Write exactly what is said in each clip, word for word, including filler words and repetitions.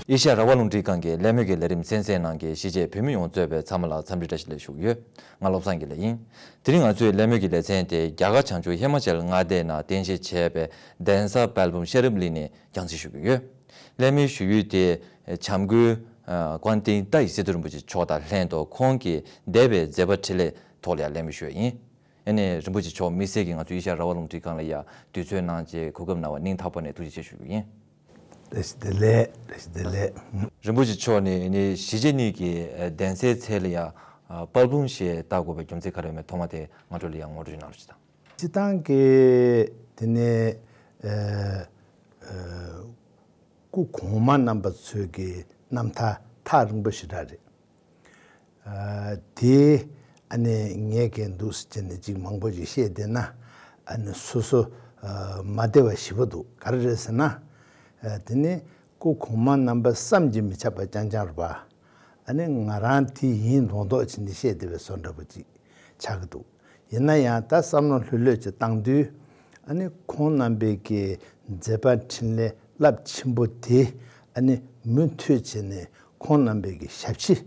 ཨེ་ཤ་ཡ་རང་དབང་རླུང་འཕྲིན་ཁང་གི་ལས་མོལ་གྱི་ལས་རིམ་གསན་གཟིགས་གནང་མཁན་གཞིས་བྱེས་བོད་མི་ཡོངས་གཙོས་པའི་ཚང་མ་ལ་འཚམས་འདྲི་བཀྲ་ཤིས་བདེ་ལེགས་ཞུ་གི་ཡོད། ང་བློ་བཟང་དགེ་ལེགས་ཡིན། དེ་རིང་ང་ཚོའི་ལས་མོལ་གྱི་ལེ་ཚན་དེ་རྒྱ་གར་བྱང་ཕྱོགས་ཧི་མ་ཅལ་མངའ་སྡེའི་ནང་རྟེན་གཞི་བྱས་པའི་གདན་ས་དཔལ་འབུམ་ཤེས་རབ་གླིང་ནས་རྒྱང་སྲིང་ཞུ་གི་ཡོད། ལས་མོལ་ཞུ་ཡུལ་དེ་བྱམས་མགོན་ཀོན་ཏིང་ཏཱ་ཡི་སི་ཏུ་རིན་པོ་ཆེ་མཆོག་དང་ལྷན་དུ་ཁོང་གི་འདས་པའི་མཛད་པ་འཕྲིན་ལས་ཐོག་ལ་ཡང་ལས་མོལ་ཞུ་ཡ་ཡིན། ཨ་ནི་རིན་པོ་ཆེ་མཆོག་དམིགས་བསལ་གྱིས་ང་ཚོ་ཨེ་ཤ་ཡ་རང་དབང་རླུང་འཕྲིན་ཁང་ལ་ཡང་དུས་ཚོད་གནང་བྱས་གོ་སྐབས་གནང་བ་སྙིང་ཐག་པ་ནས་ཐུགས་རྗེ་ཆེ་ཞུ་རྒྱུ་ཡིན། བཀྲ་ཤིས་བདེ་ལེགས། བཀྲ་ཤིས་བདེ་ལེགས། རིན་པོ་ཆེ་མཆོག་ནས་ནི་གཞིས་བྱེས་གཉིས་ཀྱི་གདན་སའི་མཚན་ལ་ཡང་དཔལ་སྤུངས་ཞེས་བཏགས་དགོས་པའི་རྒྱུ་མཚན་ག་རེ་ཡོད་མེད་ཐོག་མ་དེ་ང་ཚོ་ལ་ཡང་ངོ་སྤྲོད་གནང་རོགས་ཞུ་དང་། སྤྱིར་བཏང་གི་དེ་ནས་ཨ་ཨ་སྐུ་གོང་མ་རྣམ་པ་ཚོའི་གི་རྣམ་ཐར་ཐག་རིང་པོ་ཞེ་དྲག་རེད། ཨ་དེ་ཨ་ནི་ངས་གལ་འདུག་ཟེར་བྱས་ནས་ཅིག་མང་པོ་ཞིག་བཤད་བསྡད་ན་ཨ་ནི་སོ་སོ་ཨ་མ་བདེ་བ་ཞེ་པོ་འདུག་ག་རེ་རེད་ཟེར་ན། ཨ་དེ་ནི་སྐུ་གོང་མ་རྣམ་པ་བསམ་གྱིས་མི་ཁྱབ་པ་རྐྱང་རྐྱང་རེད་པ། ཨ་ནི་ང་རང་དེ་ཡིན་མདོག་མདོག་བྱས་ནས་བཤད་བསྡད་པའི་བཟོ་འདྲ་པོ་ཅིག་ཆགས་ཀྱི་འདུག་ཡིན་ན་ཡང་ད་བསམ་བློ་ལྷོད་ལྷོད་ཅིག་བཏང་དུས་ཨ་ནི་ཁོང་རྣམ་པའི་གི་མཛད་པ་འཕྲིན་ལས་རླབས་ཆེན་པོ་དེ་ཨ་ནི་མུ་མཐུད་བྱས་ནས་ཁོང་རྣམ་པའི་གི་ཞབས་ཕྱི།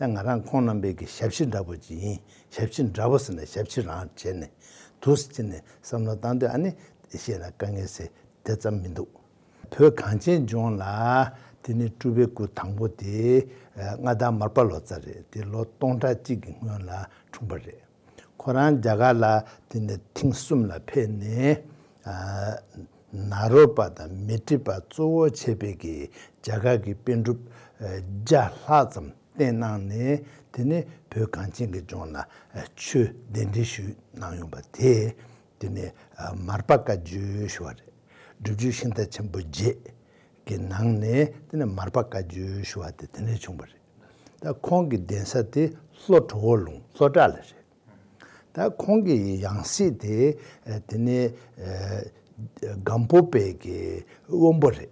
ད་ང་རང་ཁོང་རྣམ་པའི་གི་ཞབས་ཕྱི་འདྲ་པོ་ཅིག་ཡིན། ཞབས་ཕྱི་འདྲ་པོ་ཟེར་ན་ཞབས་ཕྱི་རང་བྱས་ནས་འདུག་ཟེར་ནས་བསམ་བློ་བཏང་དུས་ཨ་ནི་བཤད་ན་དཀའ་ངལ་ཟེར་དེ་ཙམ་མི་འདུག་བོད་གངས་ཅན་ལྗོངས་ལ་དེ་ནི་སྤྲུལ་པའི་སྐུ་དང་པོ་དེ་མངའ་བདག་མར་པ་ལོ་ཙཱ་རེད། དེ་ལོ་སྟོང་ཕྲག་གཅིག་གི་སྔོན་ལ་འཁྲུངས་པ་རེད། ཁོ་རང་རྒྱ་གར་ལ་དེ་ནས་ཐེངས་གསུམ་ལ་ཕེབས་ནས་ཨ་ནཱ་རོ་པ་དང་མཻ་ཏྲི་པ་གཙོ་བོ་བྱས་པའི་གི་རྒྱ་གར་གྱི་པཎ་གྲུབ་ཨ་བརྒྱ་ལྷག་ཙམ་བསྟེན་གནང་ནས་དེ་ནས་བོད་གངས་ཅན་གྱི་ལྗོངས་ལ་ཨ་ཆོས་གདན་འདྲེན་ཞུས་གནང་ཡོང་པ་དེ་དེ་ནས་ཨ་མར་པ་བཀའ་བརྒྱུད་ཞུ་བ་རེད། སྒྲུབ་བརྒྱུད་ཤིང་རྟ་ཆེན་པོ་བརྒྱད་ཀྱི་ནང་ནས་དེ་ནས་མར་པ་བཀའ་བརྒྱུད་ཞུ་བ་དེ་དེ་ནས་བྱུང་བ་རེད། ད་ཁོང་གི་གདན་ས་དེ་ལྷོ་གྲོ་བོ་ལུང་ལྷོ་བྲག་ལ་རེད། ད་ཁོང་གི་ཡང་སྲིད་དེ་ཨ་དེ་ནས་ཨ་སྒམ་པོ་པའི་གི་དབོན་པོ་རེད།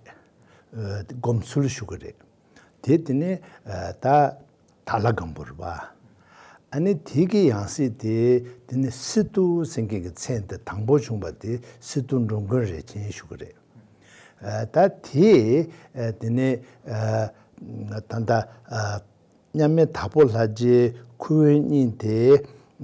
ཨ་སྒོམ་ཚུལ་ཞུ་གི་རེད། དེ་དེ་ནས་ཨ་ད་དྭགས་ལྷ་སྒམ་པོ་རེད་པ། ཨ་ནི་དེ་གི་ཡང་སྲིད་དེ་དེ་ནས་སི་ཏུ་ཟེར་མཁན་གྱི་མཚན་དེ་དང་པོ་བྱུང་བ་དེ་སི་ཏུ་འགྲོ་མགོན་རས་ཆེན་ཞུ་གི་རེད། ཨ་ད་དེ་ཨ་དེ་ནས་ཨ་ད་ལྟ་ཨ་མཉམ་མེད་དྭགས་པོ་ལྷ་རྗེའི་ཁུ་དབོན་གཉིས་དེ་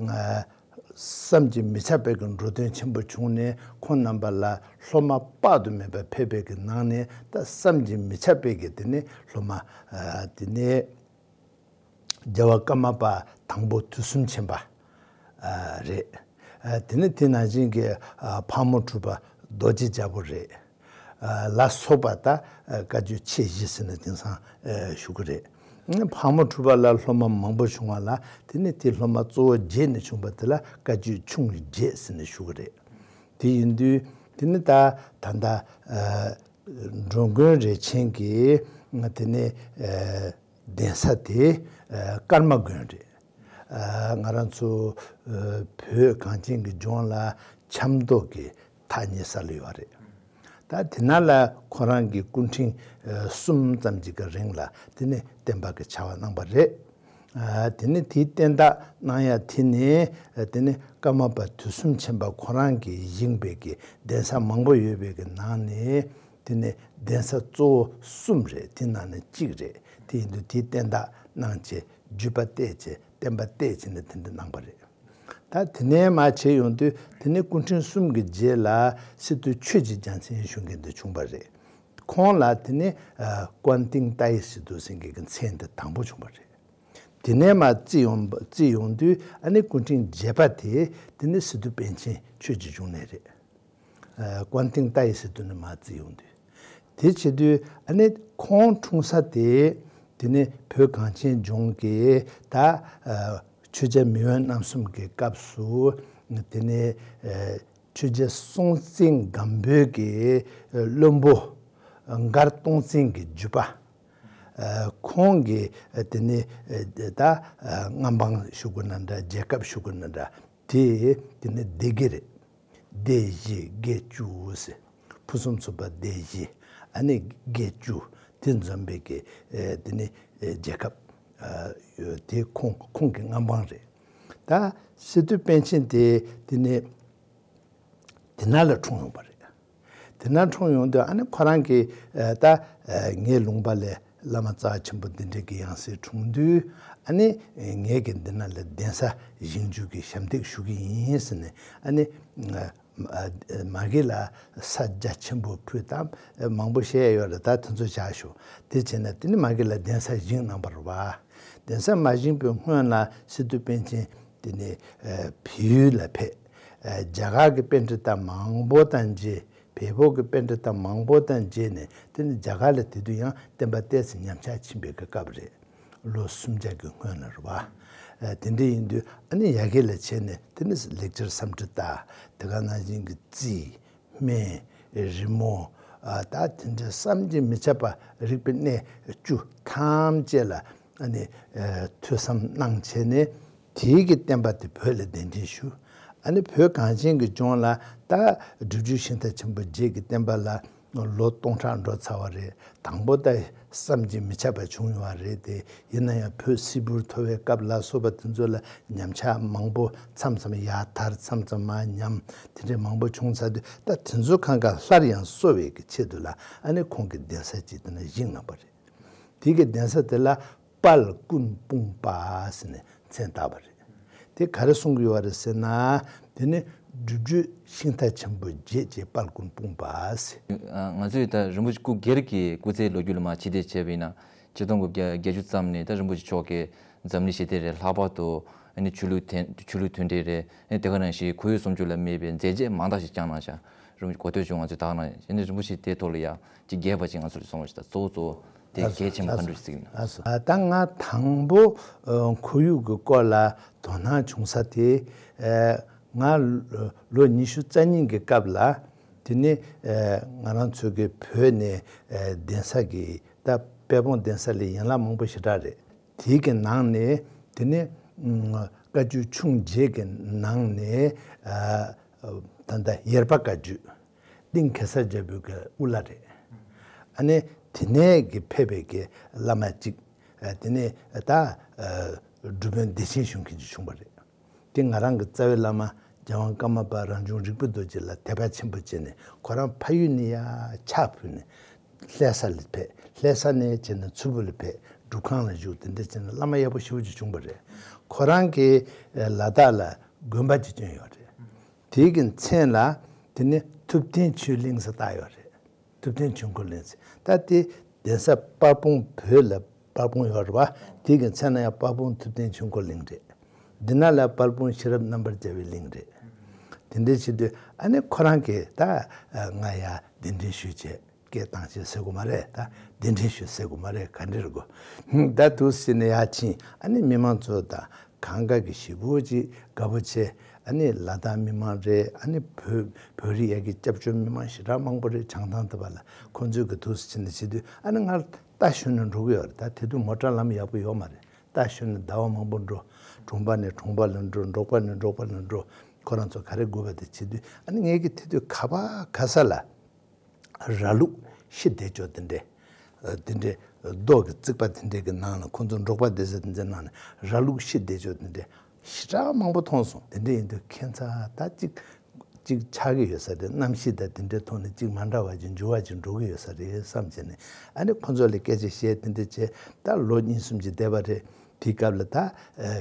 ཨ་བསམ་གྱིས་མི་ཁྱབ་པའི་གི་འགྲོ་དོན་ཆེན་པོ་བྱུང་ནས་ཁོང་རྣམ་པ་ལ་སློབ་མ་དཔག་ཏུ་མེད་པ་ཕེབས་པའི་གི་ནང་ནས་ད་བསམ་གྱིས་མི་ཁྱབ་པའི་གི་དེ་ནས་སློབ་མ་ཨ་དེ་ནས་རྒྱལ་བ་ཀརྨ་པ་དང་པོ་དུས་གསུམ་མཁྱེན་པ་ཨ་རེད། ཨ་དེ་ནས་དེ་ནང་བཞིན་གྱི་ཨ་ཕག་མོ་གྲུ་པ་རྡོ་རྗེ་རྒྱལ་པོ་རེད། ཨ་ལ་སོགས་པ་ད་ཨ་བཀའ་བརྒྱུད་ཆེ་བཞི་ཟེར་ནས་དེང་སང་ཨ་ཞུ་གི་རེད། ཕག་མོ་གྲུ་པ་ལ་སློབ་མ་མང་པོ་བྱུང་བ་ལ་དེ་ནས་དེ་སློབ་མ་གཙོ་བོ་བརྒྱད་ནས་བྱུང་བ་དེ་ལ་བཀའ་བརྒྱུད་ཆུང་བརྒྱད་ཟེར་ནས་ཞུ་གི་རེད། དེ་ཡིན་དུས་དེ་ནས་ད་ད་ལྟ་ཨ་འགྲོ་མགོན་རས་ཆེན་གྱི་དེ་ནས་ཨ་གདན་ས་དེ་ཨ་ཀརྨ་དགོན་རེད། ཨ་ང་རང་ཚོ་ཨ་བོད་གངས་ཅན་གྱི་ལྗོངས་ལ་ཆབ་མདོ་གི་ཐག་ཉེ་ས་ལ་ཡོད་རེད། ད་དེ་ན་ལ་ཁོ་རང་གི་སྐུ་ཕྲེང་ཨ་གསུམ་ཙམ་ཅིག་གི་རིང་ལ་དེ་ནས་བསྟན་པ་གི་བྱ་བ་གནང་བ་རེད། ཨ་དེ་ནས་དེའི་བསྟན་བདག་གནང་ཡ་དེ་ནས་ཨ་དེ་ནས་ཀརྨ་པ་དུས་གསུམ་མཁྱེན་པ་ཁོ་རང་གིས་བཞེངས་པའི་གི་གདན་ས་མང་པོ་ཡོད་པའི་གི་ནང་ནས་དེ་ནས་གདན་ས་གཙོ་བོ་གསུམ་རེད། དེ་ནང་ནས་གཅིག་རེད། དེ་ཡིན་དུས་དེའི་བསྟན་བདག་གནང་བྱས་བརྒྱུད་པ་བཏད་བྱས་བསྟན་པ་བཏད་བྱས་ནས་དེ་འདྲ་གནང་བ་རེད། ད་དེ་ནས་མར་བྱས་ཡོང་དུས་དེ་ནས་སྐུ་ཕྲེང་གསུམ་གྱི་རྗེས་ལ་སི་ཏུ་ཆོས་ཀྱི་རྒྱལ་མཚན་ཞུ་མཁན་དེ་བྱུང་བ་རེད། ཁོང་ལ་དེ་ནས་ཨ་ཀོན་ཏིང་ཏཱའི་སི་ཏུ་ཟེར་མཁན་གྱི་མཚན་དེ་དང་པོ་བྱུང་བ་རེད། དེ་ནས་མར་བརྩིས་ཡོང་བརྩིས་ཡོང་དུས་ཨ་ནི་སྐུ་ཕྲེང་བརྒྱད་པ་དེ་དེ་ནི་སི་ཏུ་པཎ་ཆེན་ཆོས་ཀྱི་འབྱུང་གནས་རེད། ཨ་ཀོན་ཏིང་ཏཱའི་སི་ཏུ་ནས་མར་བརྩིས་ཡོང་དུས། དེ་བྱེད་དུས་ཨ་ནི་ཁོང་འཁྲུངས་ས་དེ་དེ་ནི་བོད་གངས་ཅན་ལྗོངས་ཀྱི་ད་ཨ་ཆོས་རྒྱལ་མེས་དབོན་རྣམ་གསུམ་གྱི་སྐབས་སུ་དེ་ནི་ཨ་ཆོས་རྒྱལ་སྲོང་བཙན་སྒམ་པོའི་གི་བློན་པོ་མགར་སྟོང་བཙན་གྱི་བརྒྱུད་པ། ཨ་ཁོང་གི་ཨ་དེ་ནི་ཨ་ད་ཨ་མངའ་འབངས་ཞུ་དགོས་ན་འདྲ། རྒྱལ་ཁབ་ཞུ་དགོས་ན་འདྲ། དེ་དེ་ནི་སྡེ་དགེ་རེད། སྡེ་བཞི་དགེ་བཅུ་ཟེར། ཕུན་སུམ་ཚོགས་པ་སྡེ་བཞི་ཨ་ནི་དགེ་བཅུ་དེ་འཛོམས་པའི་གི་ཨ་དེ་ནི་ཨ་རྒྱལ་ཁབ་ཨ་དེ་ཁོང་ཁོང་གི་མངའ་འབངས་རེད། ད་སི་ཏུ་པཎ་ཆེན་དེ་དེ་ནི་དེ་ན་ལ་འཁྲུངས་ཡོང་བ་རེད། དེ་ན་འཁྲུངས་ཡོང་དུས་ཨ་ནི་ཁོ་རང་གིས་ཨ་ད་ཨ་ངའི་ལུང་པ་ལས་ བླ་མ་རྩ་བ་ཆེན་པོ་འདི་འདྲའི་གི་ཡང་སྲིད་འཁྲུངས་དུས། ཨ་ནི་ངས་ཀྱི་འདི་ན་ལ་གདན་ས་བཞེངས་རྒྱུ་གི་ཞབས་འདེགས་ཞུ་གི་ཡིན་ཟེར་ནས། ཨ་ནི་མ་གི་ལ་ས་རྒྱ་ཆེན་པོ་ཕུལ་དང་མང་པོ་བཤད་ཡོད་རེད། ད་དེ་ཚོ་བཞག་ཞུ། དེ་བྱས་ན་དེ་ནི་མ་གི་ལ་གདན་ས་བཞེངས་གནང་བ་རེད་བ། གདན་ས་མ་བཞེངས་པའི་སྔོན་ལ་སི་ཏུ་པཎ་ཆེན་དེ་ནི་བལ་ཡུལ་ལ་ཕེབས། རྒྱ་གར་གྱི་པཎྜི་ཏ་མང་པོ་དང་མཇལ། བལ་པོ་གི་པཎྜི་ཏ་མང་པོ་དང་མཇལ་ནས། དེ་ནི་རྒྱ་གར་ལ་དེ་དུས་ཡང་བསྟན་པ་ཏོག་ཙམ་ཉམས་ཆག་ཕྱིན་པའི་སྐབས་རེད། ལོ་སུམ་བརྒྱ་གི་སྔོན་ལ་རེད་བ། དེ་འདྲ་ཡིན་དུས་ཨ་ནི་ཡ་གི་ལ་བྱས་ནས་དེ་ནི་ལེགས་སྦྱར་སུམ་སྒྲིལ་ལྟ། དེ་ག་ནང་བཞིན་གྱི་རྩིས། སྨན། རི་མོ། ད་དེ་འདྲ་བསམ་གྱིས་མི་ཁྱབ་པ་རིག་པའི་གནས་བཅུ་ཐམས་ཅད་ལ་ཨ་ནི་ཐོས་བསམ་གནང་བྱས་ནས། དེའི་གི་བསྟན་པ་དེ་བོད་ལ་གདན་འདྲེན་ཞུ། ཨ་ནི་བོད་གངས་ཅན་གྱི་ལྗོངས་ལ་ད་སྒྲུབ་བརྒྱུད་ཤིང་རྟ་ཆེན་པོ་བརྒྱད་ཀྱི་བསྟན་པ་ལ་ལོ་སྟོང་ཕྲག་འགྲོ་ཚར་བ་རེད། དང་པོ་ད་བསམ་གྱིས་མི་ཁྱབ་པ་བྱུང་ཡོད་པ་རེད་དེ། ཡིན་ན་ཡང་བོད་སིལ་བུར་འཐོར་བའི་སྐབས་ལ་སོགས་པ་དེ་ཚོ་ལ་ཉམས་ཆག་མང་པོ། མཚམས་མཚམས་ཡར་དར། མཚམས་མཚམས་མར་ཉམས། དེ་འདྲའི་མང་པོ་བྱུང་ཚར་དུས། ད་དེ་ཚོ་གང་ག་སླར་ཡང་གསོ་བའི་གི་ཆེད་དུ་ལ་ཨ་ནི་ཁོང་གིས་གདན་ས་ཅིག་དེ་ན་བཞེངས་གནང་བ་རེད། དེ་གི་གདན་ས་དེ་ལ་དཔལ་སྐུ་འབུམ་པ་ཟེར་ནས་མཚན་བཏགས་པ་རེད། དེ་ག་རེ་གསུང་གི་ཡོད་རེད་ཟེར་ན། དེ་ནི་སྒྲུབ་བརྒྱུད་ཤིང་རྟ་ཆེན་པོ་བརྒྱད་ཀྱི་དཔལ་སྐུ་འབུམ་པ་ཟེར། ང་ཚོས་ད་རིན་པོ་ཆེ་སྐུ་སྒེར་གྱི་སྐུ་ཚེའི་ལོ་རྒྱུས་ལ་མར་ཕྱི་བལྟས་བྱས་པ་ཡིན་ན། ཆིག་སྟོང་དགུ་བརྒྱ་བརྒྱད་ཅུ་ཙམ་ནས་ད་རིན་པོ་ཆེ་མཆོག་གིས་འཛམ་གླིང་ཞི་བདེ་རེད། ལྷག་པར་དུ་ཨ་ནི་ཆོས་ལུགས་མཐུན་ཆོས་ལུགས་མཐུན་སྒྲིལ་རེད། ཨ་ནི་དེ་ག་ནང་བཞིན་ཁོར་ཡུག་སྲུང་སྐྱོབ་ལ་དམིགས་པའི་མཛད་རྗེས་མང་དག་ཞིག་བསྐྱངས་གནང་ཤག། རིན་པོ་ཆེ་གོ་ཐོས་བྱུང་། ང་ཚོས་ད་ག་ནང་བཞིན་རིན་པོ་ཆེ་དེའི་ཐོག་ལ་ཡང་ཅིག་རྒྱས་པ་ཅིག་ང་ཚོ་ལ་གསུང་རོགས་ཞུ། ད་གཙོ་བོ་གཙོ་བོ་དེ་གལ་ཆེན་པོ་ག་འདྲ་ཞིག་ཡིན་ན། ད་ང་དང་པོ་ཁོར་ཡུག་གི་སྐོར་ལ་དོ་སྣང་བྱུང་ས་དེ། ང་ལོ་ཉི་ཤུ་རྩ་གཉིས་ཀྱི་སྐབས་ལ། དེ་ནི་ང་རང་ཚོ་གི་བོད་ནས་གདན་ས་གི་ད་དཔལ་སྤུངས་གདན་ས་ལ་ཡན་ལག་མང་པོ་ཞེ་དྲག་རེད། དེའི་གི་ནང་ནས་དེ་ནི་བཀའ་བརྒྱུད་ཆུང་བརྒྱད་ཀྱི་ནང་ནས་ད་ལྟ་ཡེར་པ་བཀའ་བརྒྱུད། གླིང་གེ་སར་རྒྱལ་པོའི་གི་དབུ་བླ་རེད། ཨ་ནི་དེ་ནས་གི་ཕེབས་པའི་གི་བླ་མ་གཅིག། དེ་ནས་ད་སྒྲུབ་དཔོན་བདེ་ཆེན་ཞུ་མཁན་ཅིག་བྱུང་བ་རེད། དེ་ང་རང་གི་རྩ་བའི་བླ་མ་རྒྱལ་དབང་ཀརྨ་པ་རང་བྱུང་རིག་པའི་རྡོ་རྗེ་ལ་དད་པ་ཆེན་པོ་བྱས་ནས། ཁོ་རང་ཕ་ཡུལ་ནས་ཡར་ཕྱག་ཕུལ་ནས་ལྷ་ས་ལ་ཕེབས། ལྷ་ས་ནས་བྱས་ནས་མཚུར་ཕུ་ལ་ཕེབས། སྒྲུབ་ཁང་ལ་བཞུགས། དེ་འདྲ་བྱས་ནས་བླ་མ་ཡག་པོ་ཞེ་པོ་ཅིག་བྱུང་བ་རེད། ཁོ་རང་གིས་ལ་དྭགས་ལ་དགོན་པ་ཅིག་བསྐྱོན་ཡོད་རེད། དེའི་གི་མཚན་ལ་དེ་ནི་ཐུབ་བསྟན་ཆོས་གླིང་ཟེར་བཏགས་ཡོད་རེད། ཐུབ་བསྟན་ཆོས་འཁོར་གླིང་ཟེར། ད་དེ་གདན་ས་དཔལ་སྤུངས། བོད་ལ་དཔལ་སྤུངས་ཡོད་རེད་བ། དེ་གི་མཚན་ལ་ཡང་དཔལ་སྤུངས་ཐུབ་བསྟན་ཆོས་འཁོར་གླིང་རེད། འདི་ན་ལ་དཔལ་སྤུངས་ཤེས་རབ་རྣམ་པར་རྒྱལ་བའི་གླིང་རེད། དེ་འདྲ་བྱེད་དུས་ཨ་ནི་ཁོ་རང་གིས་ད་ང་ཡར་གདན་འདྲེན་ཞུས་བྱས། སྐད་བཏང་བྱས་ཟེར་དགོས་མ་རེད། ད་གདན་འདྲེན་ཞུས་ཟེར་དགོས་མ་རེད། ག་འདྲ་རེད་གོ། ད་འདུག་ཟེར་ནས་ཡར་ཕྱིན། ཨ་ནི་མི་མང་ཚོ་དང་གང་ག་གི་ཞེ་པོ་ཅིག་དགའ་པོ་བྱས། ཨ་ནི་ལ་དྭགས་མི་མང་རེད། ཨ་ནི་བོད་བོད་རིགས་ཡ་གི་སྐྱབས་བཅོལ་མི་མང་ཞེ་དྲག་མང་པོ་རེད། བྱང་ཐང་དེ་བ་ལ། ཁོང་ཚོས་གི་འདུག་ཟེར་ནས་བྱེད་དུས་ཨ་ནི་ང་རྟ་ཞོན་ནས་འགྲོ་གི་ཡོད་རེད། ད་དེ་དུས་མོ་ཊ་ལམ་ཡག་པོ་ཡོད་མ་རེད། རྟ་ཞོན་ནས་ཟླ་བ་མང་པོ་འགྲོ། གྲོང་པ་ནས་གྲོང་པ་ལ་འགྲོ། འབྲོག་པ་ནས་འབྲོག་པ་ལ་འགྲོ། ཁོ་རང་ཚོ་ག་རེ་དགོས་པ་དེ་བྱེད་དུས། ཨ་ནི་ངས་གི་དེ་དུས་ག་པ་ག་ས་ལ་ར་ལུག་ཤི་བསྡད་ཅོག་དེ་འདྲས། དེ་འདྲས་རྡོ་གི་རྩིག་པ་དེ་འདྲས་ཀྱི་ནང་ལ། ཁོང་ཚོ་འབྲོག་པ་བསྡད་ས་དེ་འདྲས་ནང་ལ་ར་ལུག་ཤི་བསྡད་ཅོག་དེ་འདྲས་ཞེ་དྲག་མང་པོ་མཐོང་སོང་། དེ་འདྲས་ཡིན་དུས་ཁྱད་མཚར་ད་ཅིག་ཅིག་ཆགས་ཀྱི་ཡོད་ས་རེད། གནམ་གཤིས་དང་དེ་འདྲའི་ཐོག་ནས་ཅིག་མ་འདྲ་བ་ཅིག་འགྱུར་བ་ཅིག་འགྲོ་གི་ཡོད་ས་རེད་བསམ་བྱས་ནས། ཨ་ནི་ཁོང་ཚོ་ལ་སྐད་ཆ་བཤད། དེ་འདྲ་བྱས། ད་ལོ་གཉིས་གསུམ་ཅིག་བསྡད་པ་རེད། དེའི་སྐབས་ལ་ད་